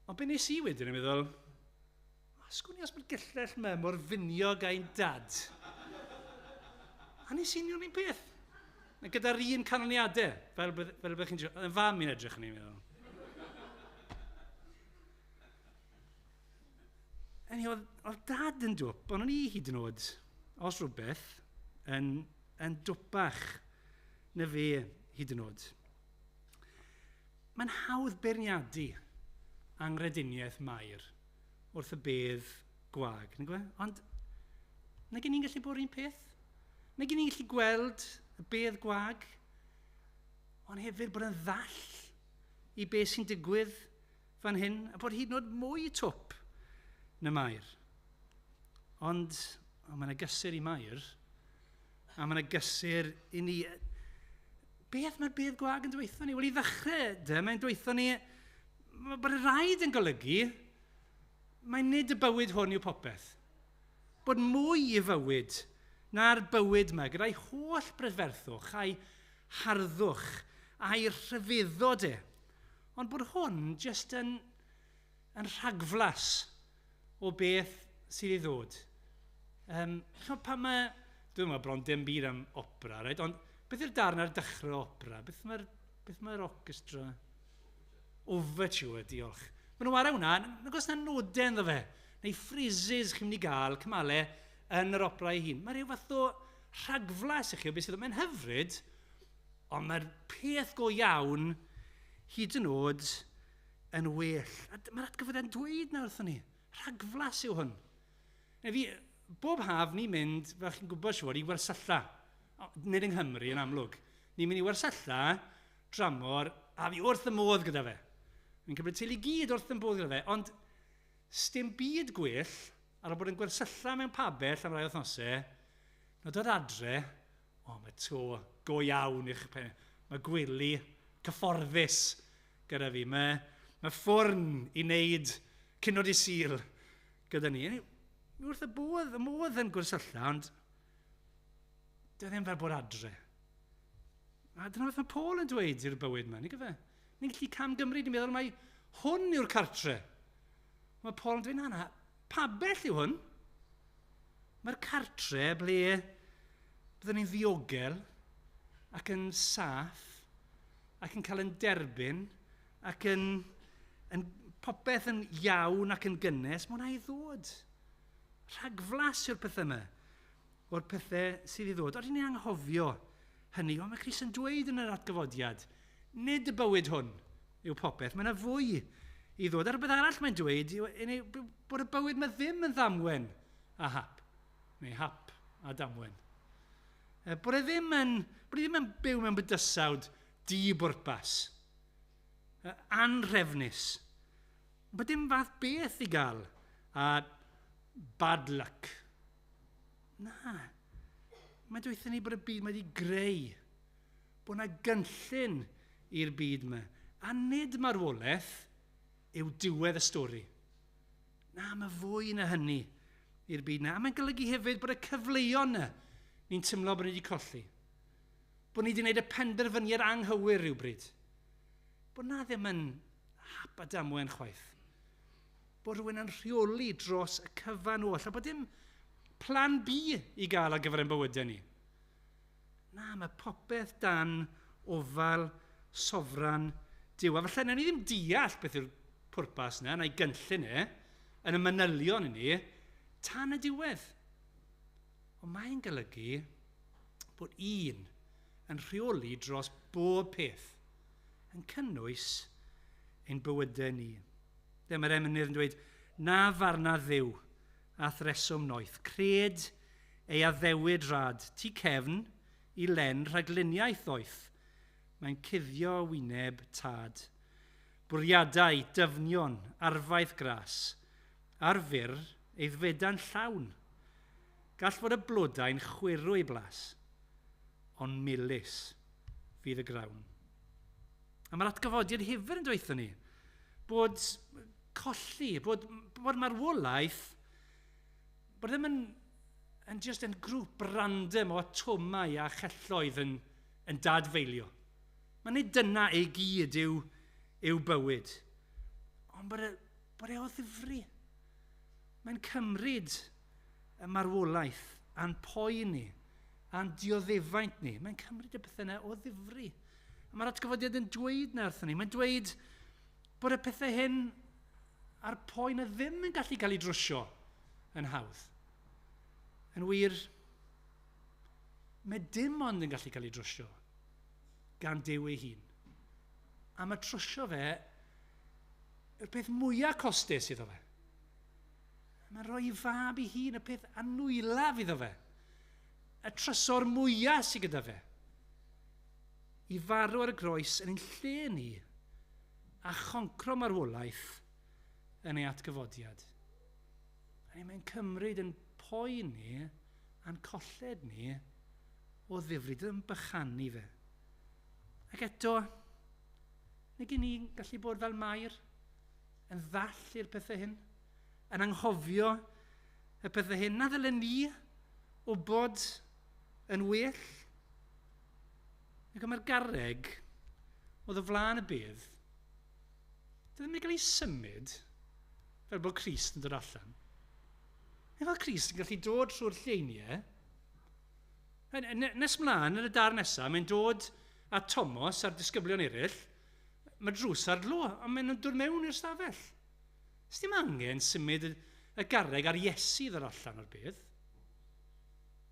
Ond be nes i wedyn yn meddwl, sgwn i os mae'r gyllell yma mor finiog a'n dad. A nes i union un peth. Gyda'r un canlyniadau, fel byddech chi'n dweud, yn fam i'n edrych yn ei meddwl. Hynny, oedd dad yn dwp, ond o'n i hyd yn oed, os rhywbeth, yn dwpach na fe hyd yn oed. Mae'n hawdd beirniadu angrediniaeth Mair wrth y bedd gwag. Ond, nag ni'n gallu bod yr un peth? Nag ni'n gallu gweld y bedd gwag, ond hefyd bod yn ddall i beth sy'n digwydd fan hyn, a bod hyd yn oed mwy twp na Mair. Ond mae yna gysur i Mair, a mae yna gysur i ni. Beth mae'r bedd gwag yn dweithio ni? Wel, i ddechrau, de, mae'n dweithio ni, bod y rhaid yn golygu, mae nid y bywyd hwn yw popeth. Bod mwy i fywyd na'r bywyd yma, gyda'i holl brydferthwch, a'i harddwch, a'i rhyfeddod e. Ond bod hwn jyst yn rhagflas o beth sydd i ddod. Pan mae, dwi'n meddwl bron dim byd am opera, right? Ond beth yw'r darn ar dechrau opera? Beth mae'r orchestra? Overture, diolch. Maen nhw'n wario hwnna, nag oes na nodau ynddo fe, neu phrases chi'n mynd i gael, cymalau, yn yr opera ei hun. Mae rhyw fath o rhagflas i chi o beth sydd. Mae'n hyfryd, ond mae'r peth go iawn hyd yn oed yn well. A mae'r atgyfodau'n dweud na wrthon ni. Rhagflas yw hwn. Neu fi, bob haf ni'n mynd, fel chi'n gwybod siŵr, i wersylla. Nid yng Nghymru yn amlwg. Ni'n mynd i wersylla dramor, a fi wrth y modd gyda fe. Fi'n cymryd teulu gyd wrth y modd gyda fe, ond sdim byd gwell ar ôl bod yn gwersylla mewn pabell am rai wythnosau, na dod adre, mae to go iawn i'ch pen. Mae gwely cyfforddus gyda fi. Mae ffwrn i wneud cyn oed i Sul gyda ni. Wrth y bodd, y modd yn gwersylla, ond dyw e ddim fel bod adre. A dyna beth mae Paul yn dweud i'r bywyd yma, nid gyfe? Ni'n gallu camgymryd, ni'n meddwl mai hwn yw'r cartre. Mae Paul yn dweud, na, pabell yw hwn. Mae'r cartre ble byddwn ni'n ddiogel ac yn saff ac yn cael yn derbyn ac yn popeth yn iawn ac yn gynnes, mae hwnna i ddod. Rhagflas yw'r pethau yma o'r pethau sydd i ddod. Oedden ni'n anghofio hynny, ond mae Crist yn dweud yn yr atgyfodiad, Nid y bywyd hwn yw popeth. Mae yna fwy i ddod. A rhywbeth arall mae'n dweud yw bod y bywyd yma ddim yn ddamwen a hap. Neu hap a damwen. Bod e ddim yn, bod e ddim yn byw mewn bydysawd di-bwrpas. Anrhefnus. Bod dim fath beth i gael a bad luck. Na. Mae'n dweud ni bod y byd mae wedi greu. Bod yna gynllun i'r byd yma. A nid marwolaeth yw diwedd y stori. Na, mae fwy na hynny i'r byd yna. A mae'n golygu hefyd bod y cyfleon yna ni'n teimlo bod ni wedi colli. Bod ni wedi gwneud y penderfyniad anghywir rhywbryd. Bod na ddim yn hap a damwen chwaith. Bod rhywun yn rheoli dros y cyfan oll. A bod dim plan B i gael ar gyfer ein bywydau ni. Na, mae popeth dan ofal sofran Duw. A falle nawn ni ddim deall beth yw'r pwrpas yna, na'i gynllun e, yn y manylion i ni, tan y diwedd. Ond mae'n golygu bod un yn rheoli dros bob peth, yn cynnwys ein bywydau ni. Dyma'r emynydd yn dweud, na farna Dduw a threswm noeth, cred ei addewid rad, tu cefn i len rhagluniaeth ddoeth, mae'n cuddio wyneb tad. Bwriadau, dyfnion, arfaeth gras, ar fyr ei ddfeda'n llawn. Gall fod y blodau'n chwyrw ei blas, ond melys fydd y grawn. A mae'r atgyfodiad hefyd yn dweud ni bod colli, bod marwolaeth, bod ddim yn just yn grŵp random o atomau a chelloedd yn dadfeilio. Mae nid dyna ei gyd yw bywyd. Ond bod e o ddifri. Mae'n cymryd y marwolaeth a'n poen ni, a'n dioddefaint ni. Mae'n cymryd y pethau yna o ddifri. A mae'r atgyfodiad yn dweud na wrthon ni. Mae'n dweud bod y pethau hyn a'r poen y ddim yn gallu cael ei drwsio yn hawdd. Yn wir, mae dim ond yn gallu cael ei drwsio gan Duw ei hun. A mae trwsio fe yw'r peth mwyaf costus iddo fe. Mae'n rhoi fab ei hun, y peth anwylaf iddo fe. Y trysor mwyaf sydd gyda fe. I farw ar y groes yn ein lle ni a choncro marwolaeth yn ei atgyfodiad. A mae'n cymryd yn poen ni a'n colled ni o ddifryd yn bychanu fe. Ac eto, nid y'n ni'n gallu bod fel Mair yn ddall i'r pethau hyn, yn anghofio y pethau hyn. Na ddylen ni wybod yn well. Ac mae'r garreg oedd o flaen y bedd, dydy ddim yn cael ei symud fel bod Crist yn dod allan. Neu fel Crist yn gallu dod trwy'r lleiniau. Nes mlaen, yn y darn nesaf, mae'n dod a Thomas a'r disgyblion eraill, mae drws ar glo, a maen nhw'n dod mewn i'r stafell. Ys dim angen symud y garreg ar Iesu ddod allan o'r bedd.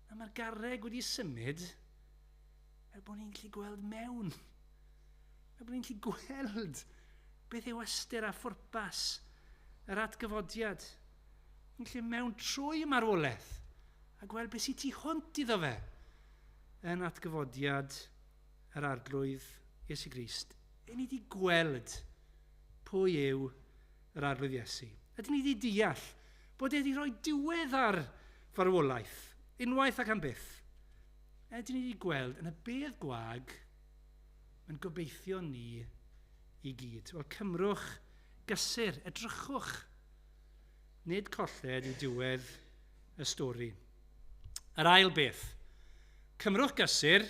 A mae'r garreg wedi symud er bod ni'n gallu gweld mewn. Er bod ni'n gallu gweld beth yw ystyr a phwrpas yr atgyfodiad. Ni'n gallu mewn trwy marwolaeth a gweld beth sydd tu hwnt iddo fe yn atgyfodiad yr Arglwydd Iesu Grist. Ni wedi gweld pwy yw yr Arglwydd Iesu. Ydyn ni wedi deall bod e wedi rhoi diwedd ar farwolaeth, unwaith ac am byth. Ydyn ni wedi gweld yn y bedd gwag, mae'n gobeithio ni i gyd. Wel, cymrwch gysur, edrychwch. Nid colled yw diwedd y stori. Yr ail beth, cymrwch gysur,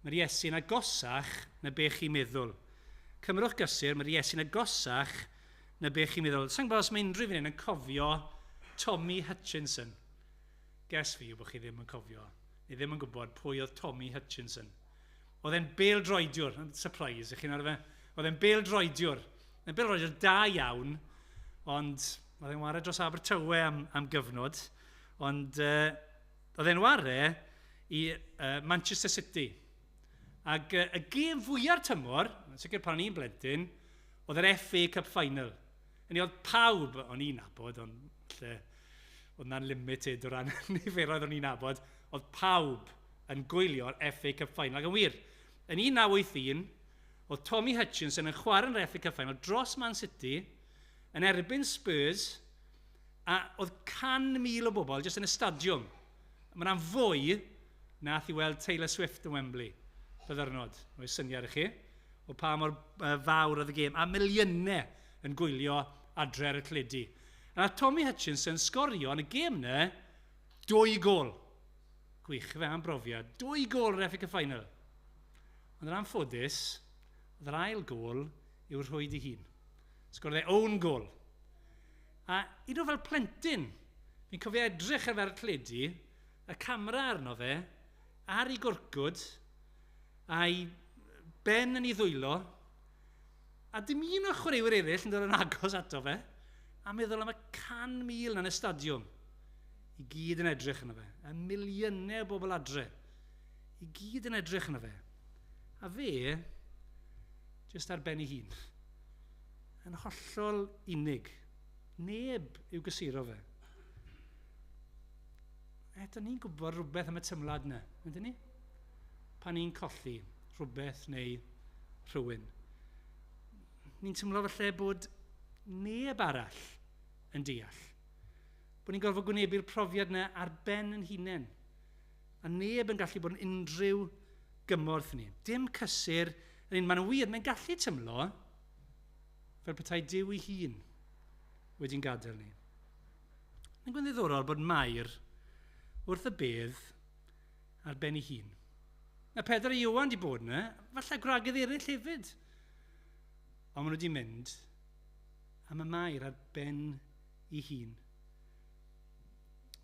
mae'r Iesu'n agosach na be chi'n meddwl. Cymrwch gysur, mae'r Iesu'n agosach na be chi'n meddwl. Sa'n gwybod os mae unrhyw un yn cofio Tommy Hutchinson. Guess fi yw bod chi ddim yn cofio. Ni ddim yn gwybod pwy oedd Tommy Hutchinson. Oedd e'n bêl-droediwr, surprise i chi'n arfer. Oedd e'n bêl-droediwr. E'n bêl-droediwr da iawn, ond oedd e'n ware dros Abertawe am gyfnod. Ond oedd e'n ware i Manchester City. Ac y gêm fwyaf tymor, yn sicr pan o'n i'n blentyn, oedd yr FA Cup Final. Yn oedd pawb o'n i'n nabod, ond lle, oedd na'n limited o ran niferoedd o'n i'n nabod, oedd pawb yn gwylio'r FA Cup Final. Ac yn wir, yn 1981, oedd Tommy Hutchinson yn chwarae yn yr FA Cup Final dros Man City, yn erbyn Spurs, a oedd 100,000 o bobl jyst yn y stadiwm. Mae yna'n fwy nath i weld Taylor Swift yn Wembley. Byddyrnod, oes syniad i chi, o pa mor fawr oedd y gêm, a miliynau yn gwylio adre ar y teledu. A nath Tommy Hutchinson sgorio yn y gêm na 2 gôl. Gwych, fe am brofiad. 2 gôl yn FA Cup Final. Ond yn anffodus, oedd yr ail gôl i'w rhwyd ei hun. Sgoriodd e own goal. A un o fel plentyn, fi'n cofio edrych ar fer teledu, y camera arno fe, ar ei gwrcwd, a'i ben yn ei ddwylo, a dim un o'r chwaraewyr eraill yn dod yn agos ato fe, a meddwl am y 100,000 yn y stadiwm, i gyd yn edrych yno fe, y miliynau o bobl adre, i gyd yn edrych yno fe. A fe, jyst ar ben ei hun, yn hollol unig, neb i'w gysuro fe. Eto ni'n gwybod rhywbeth am y tymlad yna, ydyn ni? Pan ni'n colli rhywbeth neu rhywun. Ni'n tymlo falle bod neb arall yn deall. Bod ni'n gorfod gwynebu'r profiad yna ar ben yn hunain. A neb yn gallu bod yn unrhyw gymorth ni. Dim cysur, yn un, mae'n wir, mae'n gallu tymlo fel petai Duw ei hun wedi'n gadael ni. Mae'n gwneud ddiddorol bod Mair wrth y bedd ar ben ei hun. Mae Pedr a Ioan wedi bod yna, falle gwragedd eraill hefyd. Ond maen nhw wedi mynd, a mae Mair ar ben ei hun.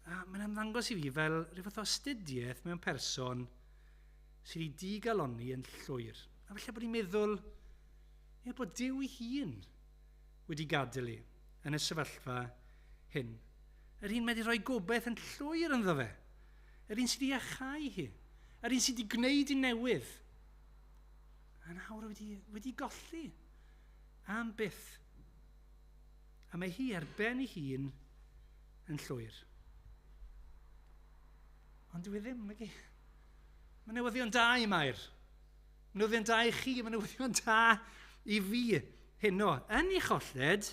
A mae'n ymddangos i fi fel rhyw fath o astudiaeth mewn person sydd wedi digalonni yn llwyr. A falle bod hi'n meddwl ie, bod Duw ei hun wedi gadael i yn y sefyllfa hyn. Yr un wedi rhoi gobaith yn llwyr ynddo fe. Yr un sydd wedi iachau hi. Yr un sydd wedi gwneud i newydd. A nawr wedi golli am byth. A mae hi ar ben ei hun yn llwyr. Ond dyw e ddim, nag i. Mae newyddion da i Mair. Mae newyddion da i chi, mae newyddion da i fi heno. Yn ei cholled,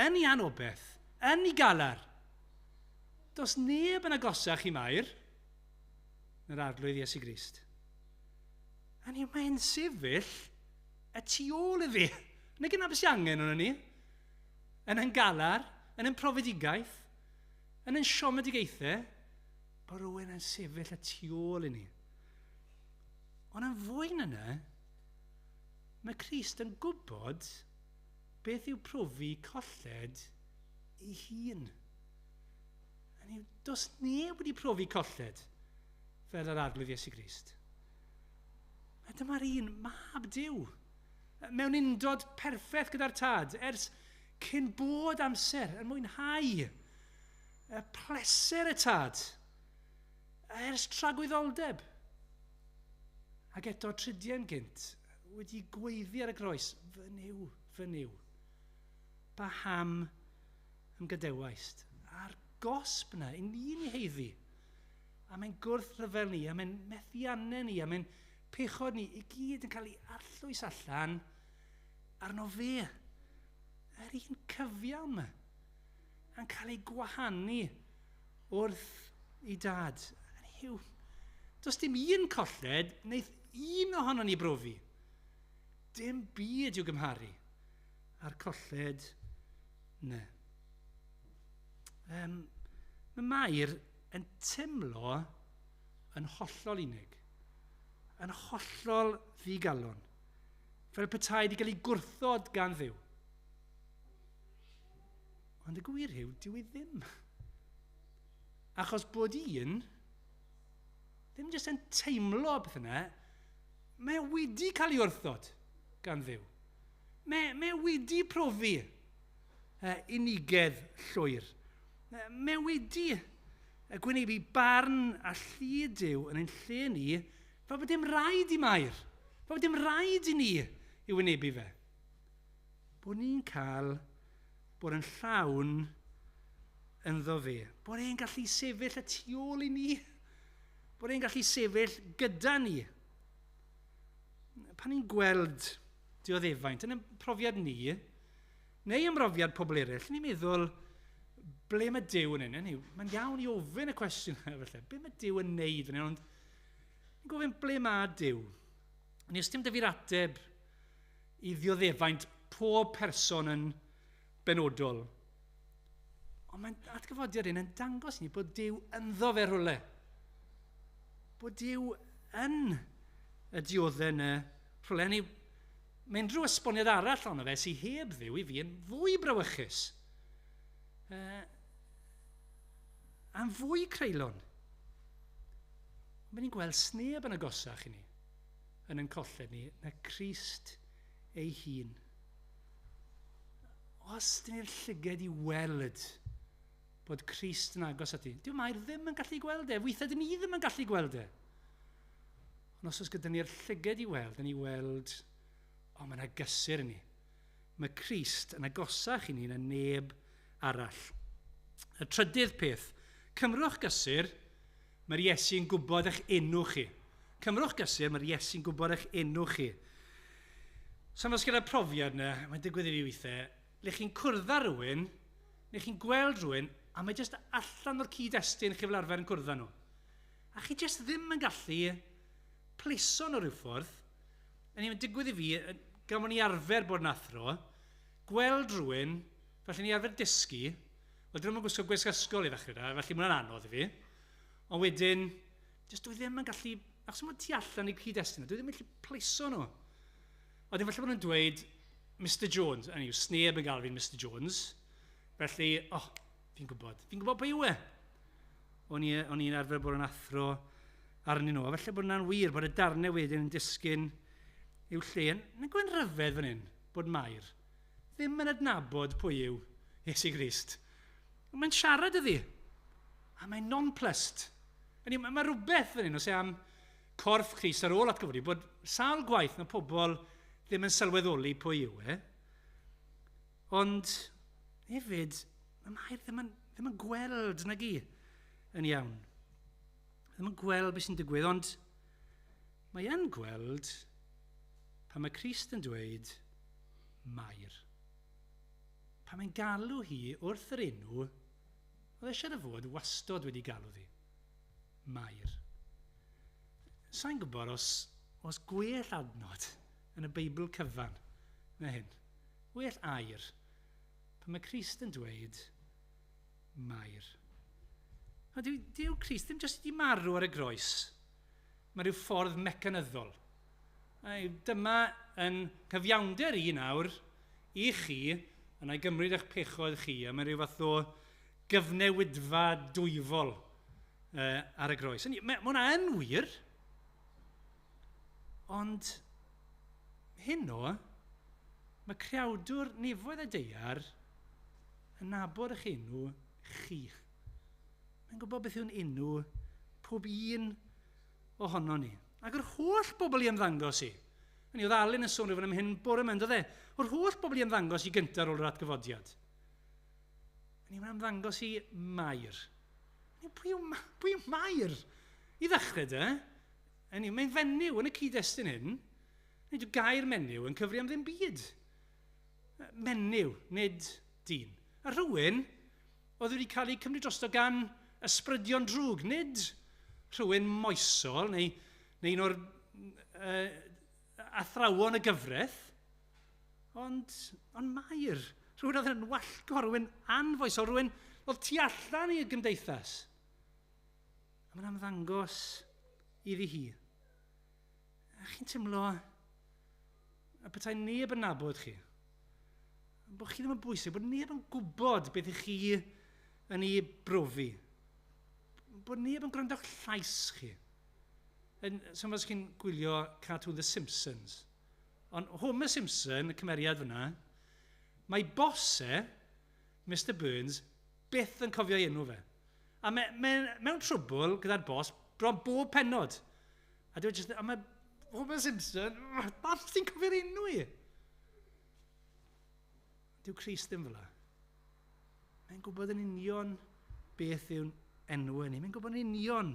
yn ei anobeth, yn ei galar. Does neb yn agosach i Mair na'r Arglwydd Iesu Grist. A ni, mae'n sefyll y tu ôl iddi. Neu gyda beth sy'n angen ono ni. Yn ein galar, yn ein profedigaeth, yn ein siomedigaethau, bod rhywun yn sefyll y tu ôl i ni. Ond yn fwy na yna, mae Crist yn gwybod beth yw profi colled ei hun. Hynny yw, does neb wedi profi colled fel yr Arglwydd Iesu Grist. A dyma'r un mab Duw, mewn undod perffaith gyda'r Tad, ers cyn bod amser yn mwynhau y pleser y Tad, ers tragwyddoldeb. Ac eto tridiau'n gynt, wedi gweiddi ar y groes, fy Nuw, fy Nuw, paham ymgadewaist? A'r gosb yna, i ni'n ei heiddi, a mae'n gwrthryfel ni, a mae'n methiannau ni, a mae'n pechod ni, i gyd yn cael ei arllwys allan arno fe. Yr un cyfiawn yma, yn cael ei gwahanu wrth ei dad. Hynny yw, does dim un colled wneith un ohono ni brofi. Dim byd i'w gymharu â'r colled yna. Mae Mair yn teimlo yn hollol unig, yn hollol ddigalon, fel petai wedi cael ei gwrthod gan Dduw. Ond y gwir yw, dyw e ddim. Achos bod un ddim jyst yn teimlo beth yna, mae wedi cael ei wrthod gan Dduw. Mae wedi profi unigedd llwyr. Mae wedi gwynebu barn a llid Duw yn ein lle ni Fel bod dim rhaid i Mair. Fel bod dim rhaid i ni i wynebu fe. Bod ni'n cael bod yn llawn ynddo fe. Bod e'n gallu sefyll y tu ôl i ni. Bod e'n gallu sefyll gyda ni. Pan ni'n gweld dioddefaint yn y profiad ni, neu ymrofiad pobl eraill, ni'n meddwl, ble mae Duw yn hyn? Mae'n iawn i ofyn y cwestiwn yna, felly. Be mae Duw yn neud fan hyn? Ond ni'n gofyn ble mae Duw? Ni os dim dyfu'r ateb i ddioddefaint pob person yn benodol. Ond mae'n atgyfodiad hyn yn dangos ni bod Duw ynddo fe rhywle. Bod Duw yn y dioddau yna rhywle. Ni, mae unrhyw esboniad arall ono fe sy'n heb Dduw i fi yn fwy brawychus. A'n fwy creulon. Ond ni'n gweld sneb yn agosach i ni, yn ein colled ni, na Crist ei hun. Os dyn ni'r llyged i weld bod Crist yn agos ati, dyw Mair ddim yn gallu gweld e. Weithiau dyn ni ddim yn gallu gweld e. Ond os oes gyda ni'r llyged i weld, dyn ni weld, o, mae yna gysur i ni. Mae Crist yn agosach i ni na neb arall. Y trydydd peth, cymrwch gysur, mae'r Iesu'n gwybod eich enw chi. Cymrwch gysur, mae'r Iesu'n gwybod eich enw chi. So os gyda'r profiad yna, mae'n digwydd i fi weithiau, le chi'n cwrdd â rhywun, neu chi'n gweld rhywun, a mae jyst allan o'r cyd-destun chi fel arfer yn cwrdd â nhw. A chi jyst ddim yn gallu pleso nhw rhyw ffordd. A ni'n digwydd i fi, gan bod ni arfer bod yn athro, gweld rhywun, felly ni arfer dysgu, wel, dyn nhw'n gwisgo gwisg ysgol i ddechrau da, felly mae'n anodd i fi. Ond wedyn, jyst dwi ddim yn gallu, achos mae'n tu allan i cyd-destun, dwi ddim yn gallu pleso nhw. A wedyn falle bod nhw'n dweud, Mr Jones, a yw, sneb yn gael fi'n Mr Jones, felly, oh, fi'n gwybod pwy yw e. O'n i'n arfer bod yn athro arnyn nhw, a felly bod yna'n wir, bod y darnau wedyn yn disgyn i'w lle. Yn gwe'n rhyfedd fan hyn, bod Mair ddim yn adnabod pwy yw Iesu Grist. Mae'n siarad iddi, a mae'n nonplussed. Mae rhywbeth fan hyn, os e am corff Crist ar ôl atgyfodi, bod sawl gwaith na pobl ddim yn sylweddoli pwy yw e. Ond hefyd, mae Mair ddim yn gweld nag i yn iawn. Ddim yn gweld beth sy'n digwydd, ond mae yn gweld pan mae Crist yn dweud Mair. Pan mae'n galw hi wrth yr enw, oedd eisiau fod wastod wedi galw hi. Mair. Sa'n gwybod os gwell adnod yn y Beibl cyfan na hyn. Gwell air. Pan mae Crist yn dweud Mair. A dyw Crist ddim jyst wedi marw ar y groes. Mae rhyw ffordd mecanyddol. Dyma yn cyfiawnder i nawr i chi, yna i gymryd eich pechod chi, a mae rhyw fath o gyfnewidfa dwyfol ar y groes. Mae hwnna yn wir, ond heno, mae creawdwr nefoedd a daear yn nabod eich enw chi. Mae'n gwybod beth yw'n enw pob un ohono ni. Ac yr holl bobl i ymddangos i. Ni oedd Alun yn sôn rhywun am hyn bore yma, ynddo fe? Yr holl bobl i ymddangos i gyntaf ar ôl yr atgyfodiad. Ni mae'n ymddangos i Mair. Pwy yw Mair? I ddechrau de, mae'n fenyw yn y cyd-destun hyn. Nid yw gair menyw yn cyfri am ddim byd. Menyw, nid dyn. A rhywun oedd wedi cael ei cymryd drosto gan ysbrydion drwg, nid rhywun moesol neu un o'r athrawon y gyfraith, ond Mair, rhywun oedd yn wallgo, rhywun anfoesol, rhywun oedd tu allan i'r gymdeithas. A mae'n ymddangos iddi hi. A chi'n teimlo a petai neb yn nabod chi, bod chi ddim yn bwysig, bod neb yn gwybod beth ych chi yn ei brofi, bod neb yn gwrando o'ch llais chi. So os chi'n gwylio cartoon The Simpsons, ond Homer Simpson, y cymeriad fyna, mae boss e, Mr Burns, byth yn cofio ei enw fe. A mewn trwbl gyda'r boss, bron bob pennod. A dwi jyst, a mae Homer Simpson, pam ti'n cofio'r enw i? Dyw Crist ddim fel 'na. Mae'n gwybod yn union beth yw'n enw ni. Mae'n gwybod yn union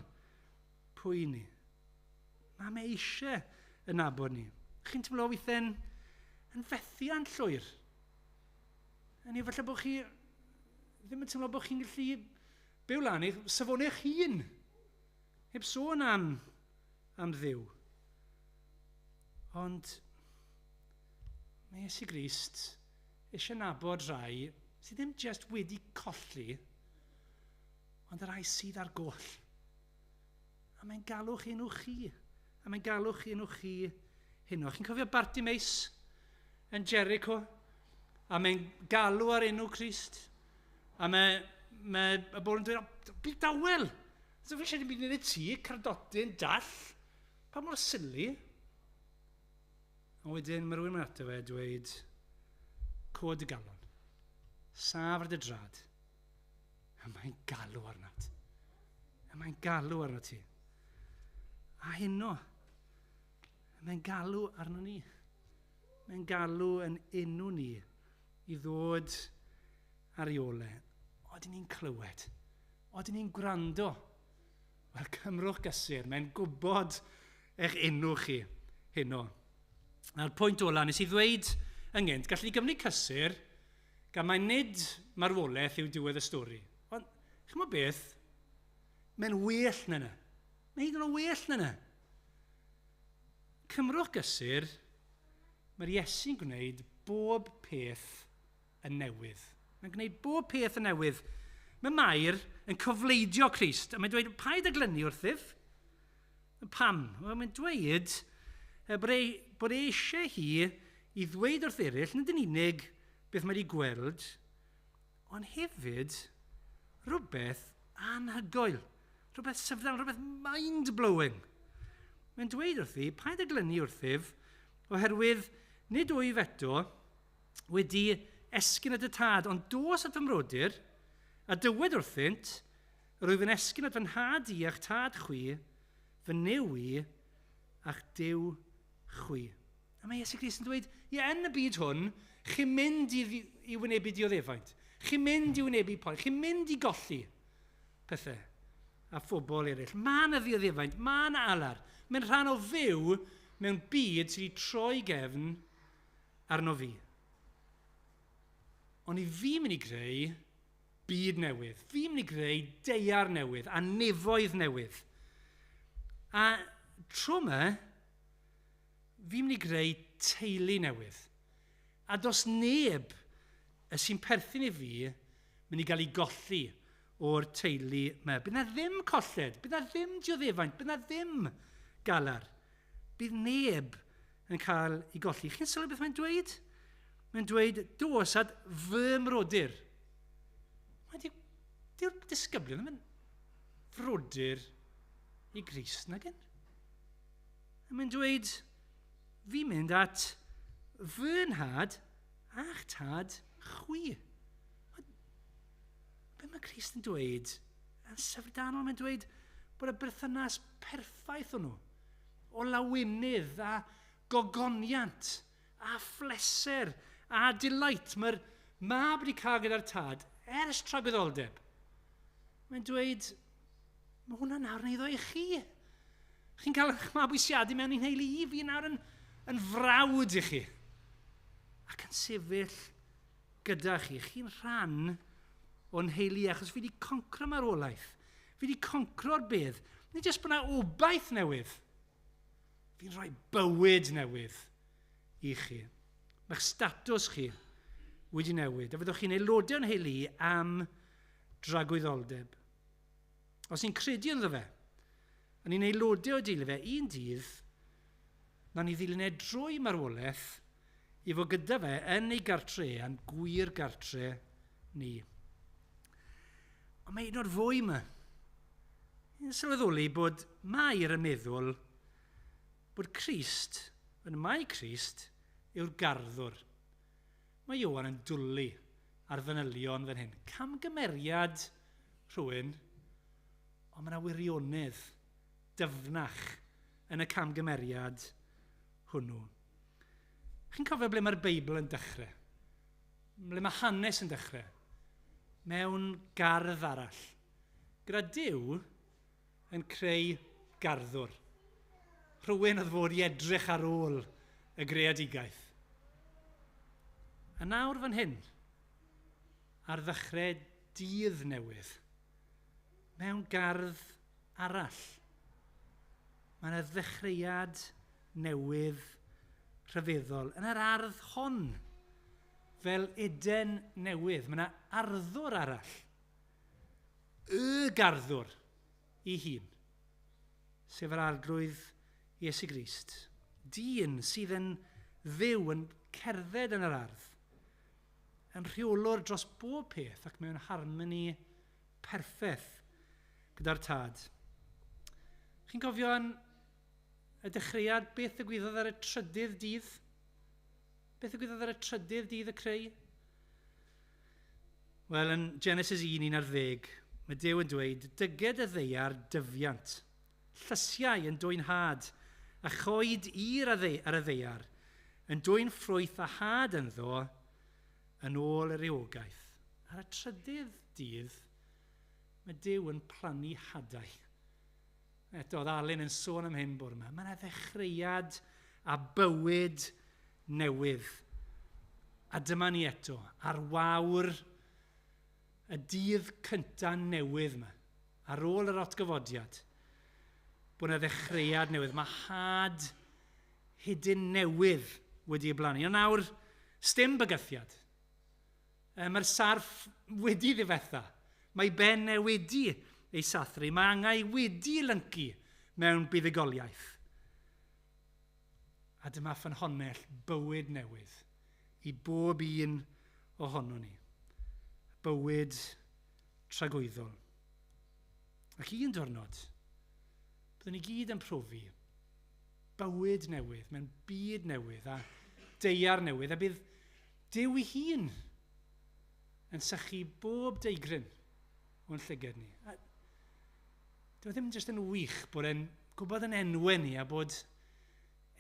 pwy ni. Mae mae eisiau yn nabod ni. Chi'n teimlo weithiau'n yn fethiant llwyr. A ni falle bod chi ddim yn teimlo bod chi'n gallu byw lan i'ch safonau eich hun. Heb sôn am Dduw. Ond mae Iesu Grist eisiau nabod rhai sydd ddim just wedi colli, ond y rhai sydd ar goll. A mae'n galw chi enw chi. A mae'n galw chi enw chi heno. Chi'n cofio Bartimeus yn Jericho? A mae'n galw ar enw Crist. A mae y bobl yn dweud, "Bydd dawel. So fi eisiau dim byd i ti, cardotyn, dall. Pa mor silly?" A wedyn mae rhywun yn ato fe dweud, "Cod y galon. Saf ar dy drad. A mae'n galw arnat. A mae'n galw arno ti." A heno, mae'n galw arno ni. Mae'n galw yn enw ni i ddod ar ei ôl e. Odyn ni'n clywed? Odyn ni'n gwrando? Wel, cymrwch gysur. Mae'n gwybod eich enw chi heno. A'r pwynt ola, nes i ddweud ynghynt, gallwn ni gymryd cysur gan mai nid marwolaeth yw diwedd y stori. Ond, chi'mod beth? Mae'n well na 'na. Mae hyd yn oed well na 'na. Cymrwch gysur, mae'r Iesu'n gwneud bob peth yn newydd. Mae'n gwneud bob peth yn newydd. Mae Mair yn cofleidio Crist, a mae'n dweud, "Paid â glynu wrthyf." Pam? Wel, mae'n dweud bod e eisiau hi i ddweud wrth eraill, nid yn unig beth mae wedi gweld, ond hefyd rhywbeth anhygoel, rhywbeth syfrdanol, rhywbeth mind-blowing. Mae'n dweud wrthi, "Paid â glynu wrthyf, oherwydd nid wyf eto wedi esgyn at y Tad, ond dos at fy mrodyr, a dywed wrthynt, rwyf yn esgyn at fy Nhad i a'ch Tad chwi, fy Nuw i a'ch Duw chwi." A mae Iesu Grist yn dweud, ie, yn y byd hwn, chi'n mynd i wynebu dioddefaint. Chi'n mynd i wynebu poen. Chi'n mynd i golli pethau a phobl eraill. Mae yna ddioddefaint, mae yna alar. Mae'n rhan o fyw mewn byd sydd wedi troi gefn arno fi. Ond i fi mynd i greu byd newydd. Fi mynd i greu daear newydd a nefoedd newydd. A tro yma, fi'n mynd i greu teulu newydd. A dos neb y sy'n perthyn i fi mynd i gael ei golli o'r teulu yma. Bydd na ddim colled, bydd na ddim dioddefaint, bydd na ddim galar. Bydd neb yn cael ei golli. Chi'n sylwi beth mae'n dweud? Mae'n dweud, "Dos at fy mrodyr." Mae dyw'r disgyblion ddim yn frodyr i Grist, nag yn? Mae'n dweud, "Fi'n mynd at fy Nhad a'ch Tad chwi." Be mae Crist yn dweud? Yn syfrdanol, mae'n dweud bod y berthynas perffaith o'n nhw. O lawenydd a gogoniant a phleser a delight. Mae'r mab wedi cael gyda'r Tad ers tragwyddoldeb. Mae'n dweud, mae hwnna nawr yn eiddo i chi. Chi'n cael eich mabwysiadu mewn i'n nheulu i, fi nawr yn frawd i chi. Ac yn sefyll gyda chi. Chi'n rhan o'n nheulu, achos fi wedi concro marwolaeth. Fi wedi concro'r bedd. Nid jyst bod yna obaith newydd. Fi'n rhoi bywyd newydd i chi. Mae'ch statws chi wedi newid. A fyddwch chi'n aelodau o'n nheulu am dragwyddoldeb. Os ni'n credu ynddo fe, a ni'n aelodau o deulu fe, un dydd, na ni ddilyn e drwy marwolaeth i fod gyda fe yn ei gartre, a'n gwir gartre ni. Ond mae un o'r fwy yma. Yn sylweddoli bod Mair yn meddwl bod Crist, yn mai Crist, yw'r garddwr. Mae Ioan yn dwlu ar fanylion fan hyn. Camgymeriad rhywun, ond mae yna wirionedd dyfnach. yn y camgymeriad hwnnw. Chi'n cofio ble mae'r Beibl yn dechrau? Ble mae hanes yn dechrau? Mewn gardd arall. Gyda Duw yn creu garddwr. Rhywun oedd fod i edrych ar ôl y greadigaeth. A nawr fan hyn, ar ddechrau dydd newydd, mewn gardd arall, mae yna ddechreuad newydd rhyfeddol. Yn yr ardd hon, fel Eden newydd, mae yna arddwr arall. Y garddwr i hun, sef yr Arglwydd Iesu Grist. Dyn sydd yn fyw, yn cerdded yn yr ardd, yn rheolwr dros bob peth ac mewn harmoni perffaith gyda'r tad. Chi'n cofio yn y dechreuad beth ddigwyddodd ar y trydydd dydd? Beth ddigwyddodd ar y trydydd dydd y creu? Wel, yn Genesis 1, 11, mae Duw yn dweud, dyged y ddaear dyfiant, llysiau yn dwyn had, a choed ir ar y ddaear, yn dwyn ffrwyth a had ynddo, yn ôl y rhywogaeth. Ar y trydydd dydd, mae Duw yn plannu hadau. Eto, oedd Alun yn sôn am hyn bore yma. Mae yna ddechreuad a bywyd newydd. A dyma ni eto, ar wawr y dydd cyntaf newydd yma, ar ôl yr atgyfodiad, bod yna ddechreuad newydd. Mae had hedyn newydd wedi ei blannu. Ond nawr, sdim bygythiad. Mae'r sarff wedi ddifetha. Mae ben e wedi ei sathru. Mae angau wedi lyncu mewn buddugoliaeth. A dyma ffynhonnell bywyd newydd i bob un ohono ni. Bywyd tragwyddol. Ac un diwrnod, byddwn ni gyd yn profi bywyd newydd, mewn byd newydd a daear newydd, a bydd Duw ei hun yn sychu bob deigryn o'n llygad ni. A dyw e ddim jyst yn wych bod e'n gwybod yn enwau ni a bod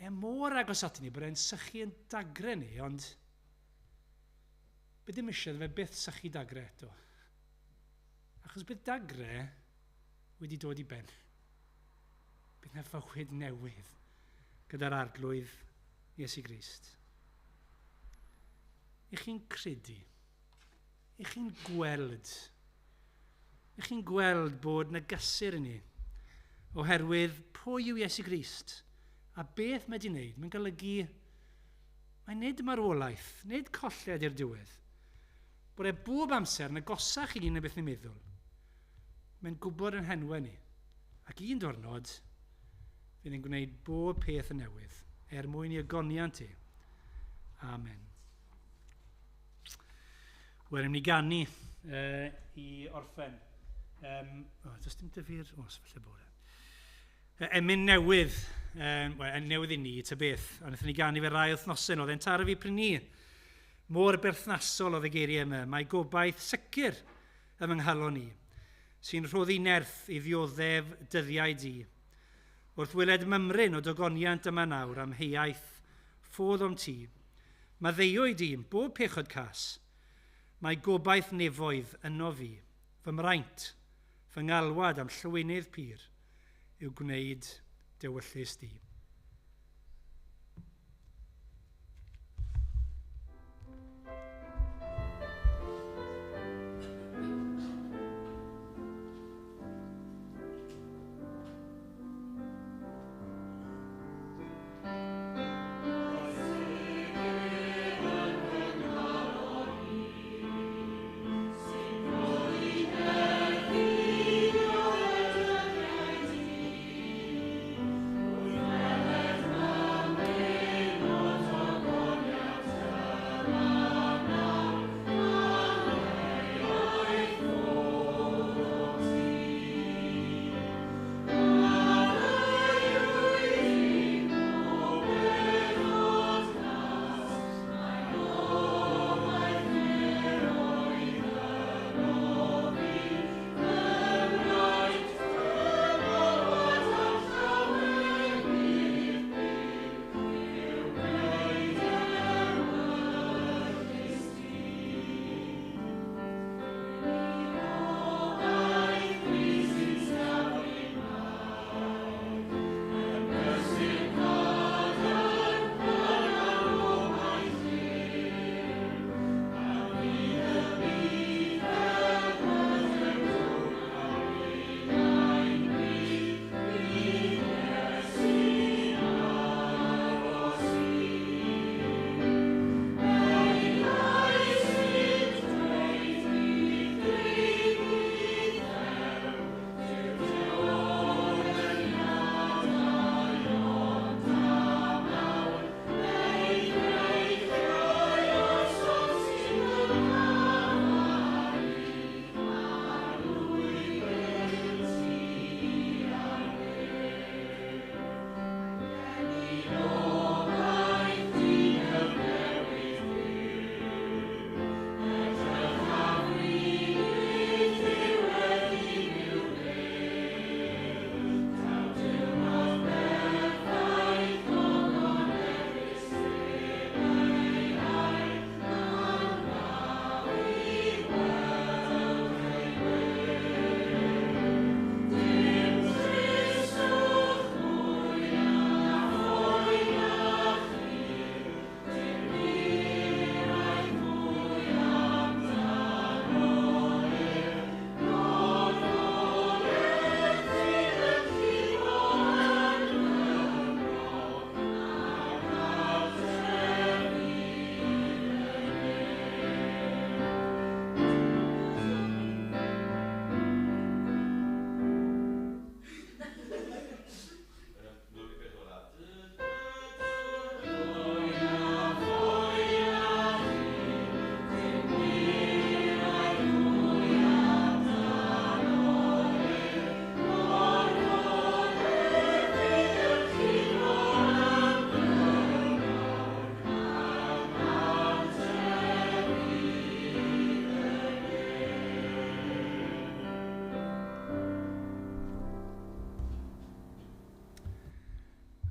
e mor agos at ni, bod e'n sychu yn dagre ni, ond bydd ddim eisiau fe byth sychu dagre eto. Achos bydd dagre wedi dod i ben. Bydd yna fywyd newydd gyda'r Arglwydd Iesu Grist. I chi'n credu, i chi'n gweld, i chi'n gweld bod na gysur i ni oherwydd pwy yw Iesu Grist a beth mae wedi wneud. Mae'n golygu, mae nid marwolaeth, nid colled i'r diwedd. Bod e bob amser yn agosach i ni na beth ni'n meddwl. Mae'n gwybod yn henwau ni. Ac un diwrnod, fydd e'n gwneud bob peth yn newydd, er mwyn i ogoniant i. Amen. Wel, ni ganu i orffen. Does dim dyfu'r... Os, falle bod e. Emyn newydd, well, newydd i ni, ta beth, ond wnaethon ni ganu fe rai wythnosau, oedd e'n taro fi pryd ni. Mor berthnasol oedd y geiriau yma. Mae gobaith sicr ym nghalon ni, sy'n rhoddi nerth i ddioddef dyddiau di. Wrth weled mymryn o dogoniant yma nawr am heiaeth ffodd o'm tŷ, maddeuwyd i'n bob pechod cas. Mae gobaith nefoedd yno fi, fy mraint, fy ngalwad am llywynydd pur, yw gwneud dewyllys di. Sy'n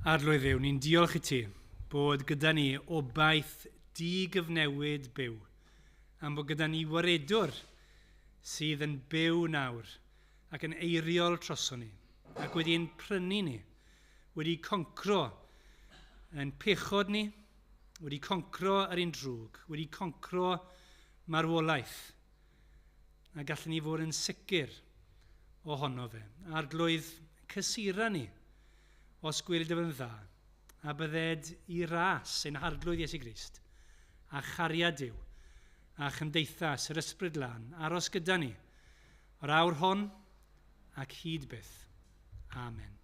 Arglwydd Dduw, ni'n diolch i ti bod gyda ni obaith digyfnewid byw, am bod gyda ni waredwr sydd yn byw nawr ac yn eiriol troson ni, ac wedi'n prynu ni, wedi concro yn pechod ni, wedi concro yr un drwg, wedi concro marwolaeth, a gallwn ni fod yn sicr ohono fe. Arglwydd, cysura ni, os gweli dy fod yn dda, a bydded i ras ein Harglwydd Iesu Grist, a chariad Duw, a chymdeithas yr Ysbryd Lân, aros gyda ni, o'r awr hon ac hyd byth. Amen.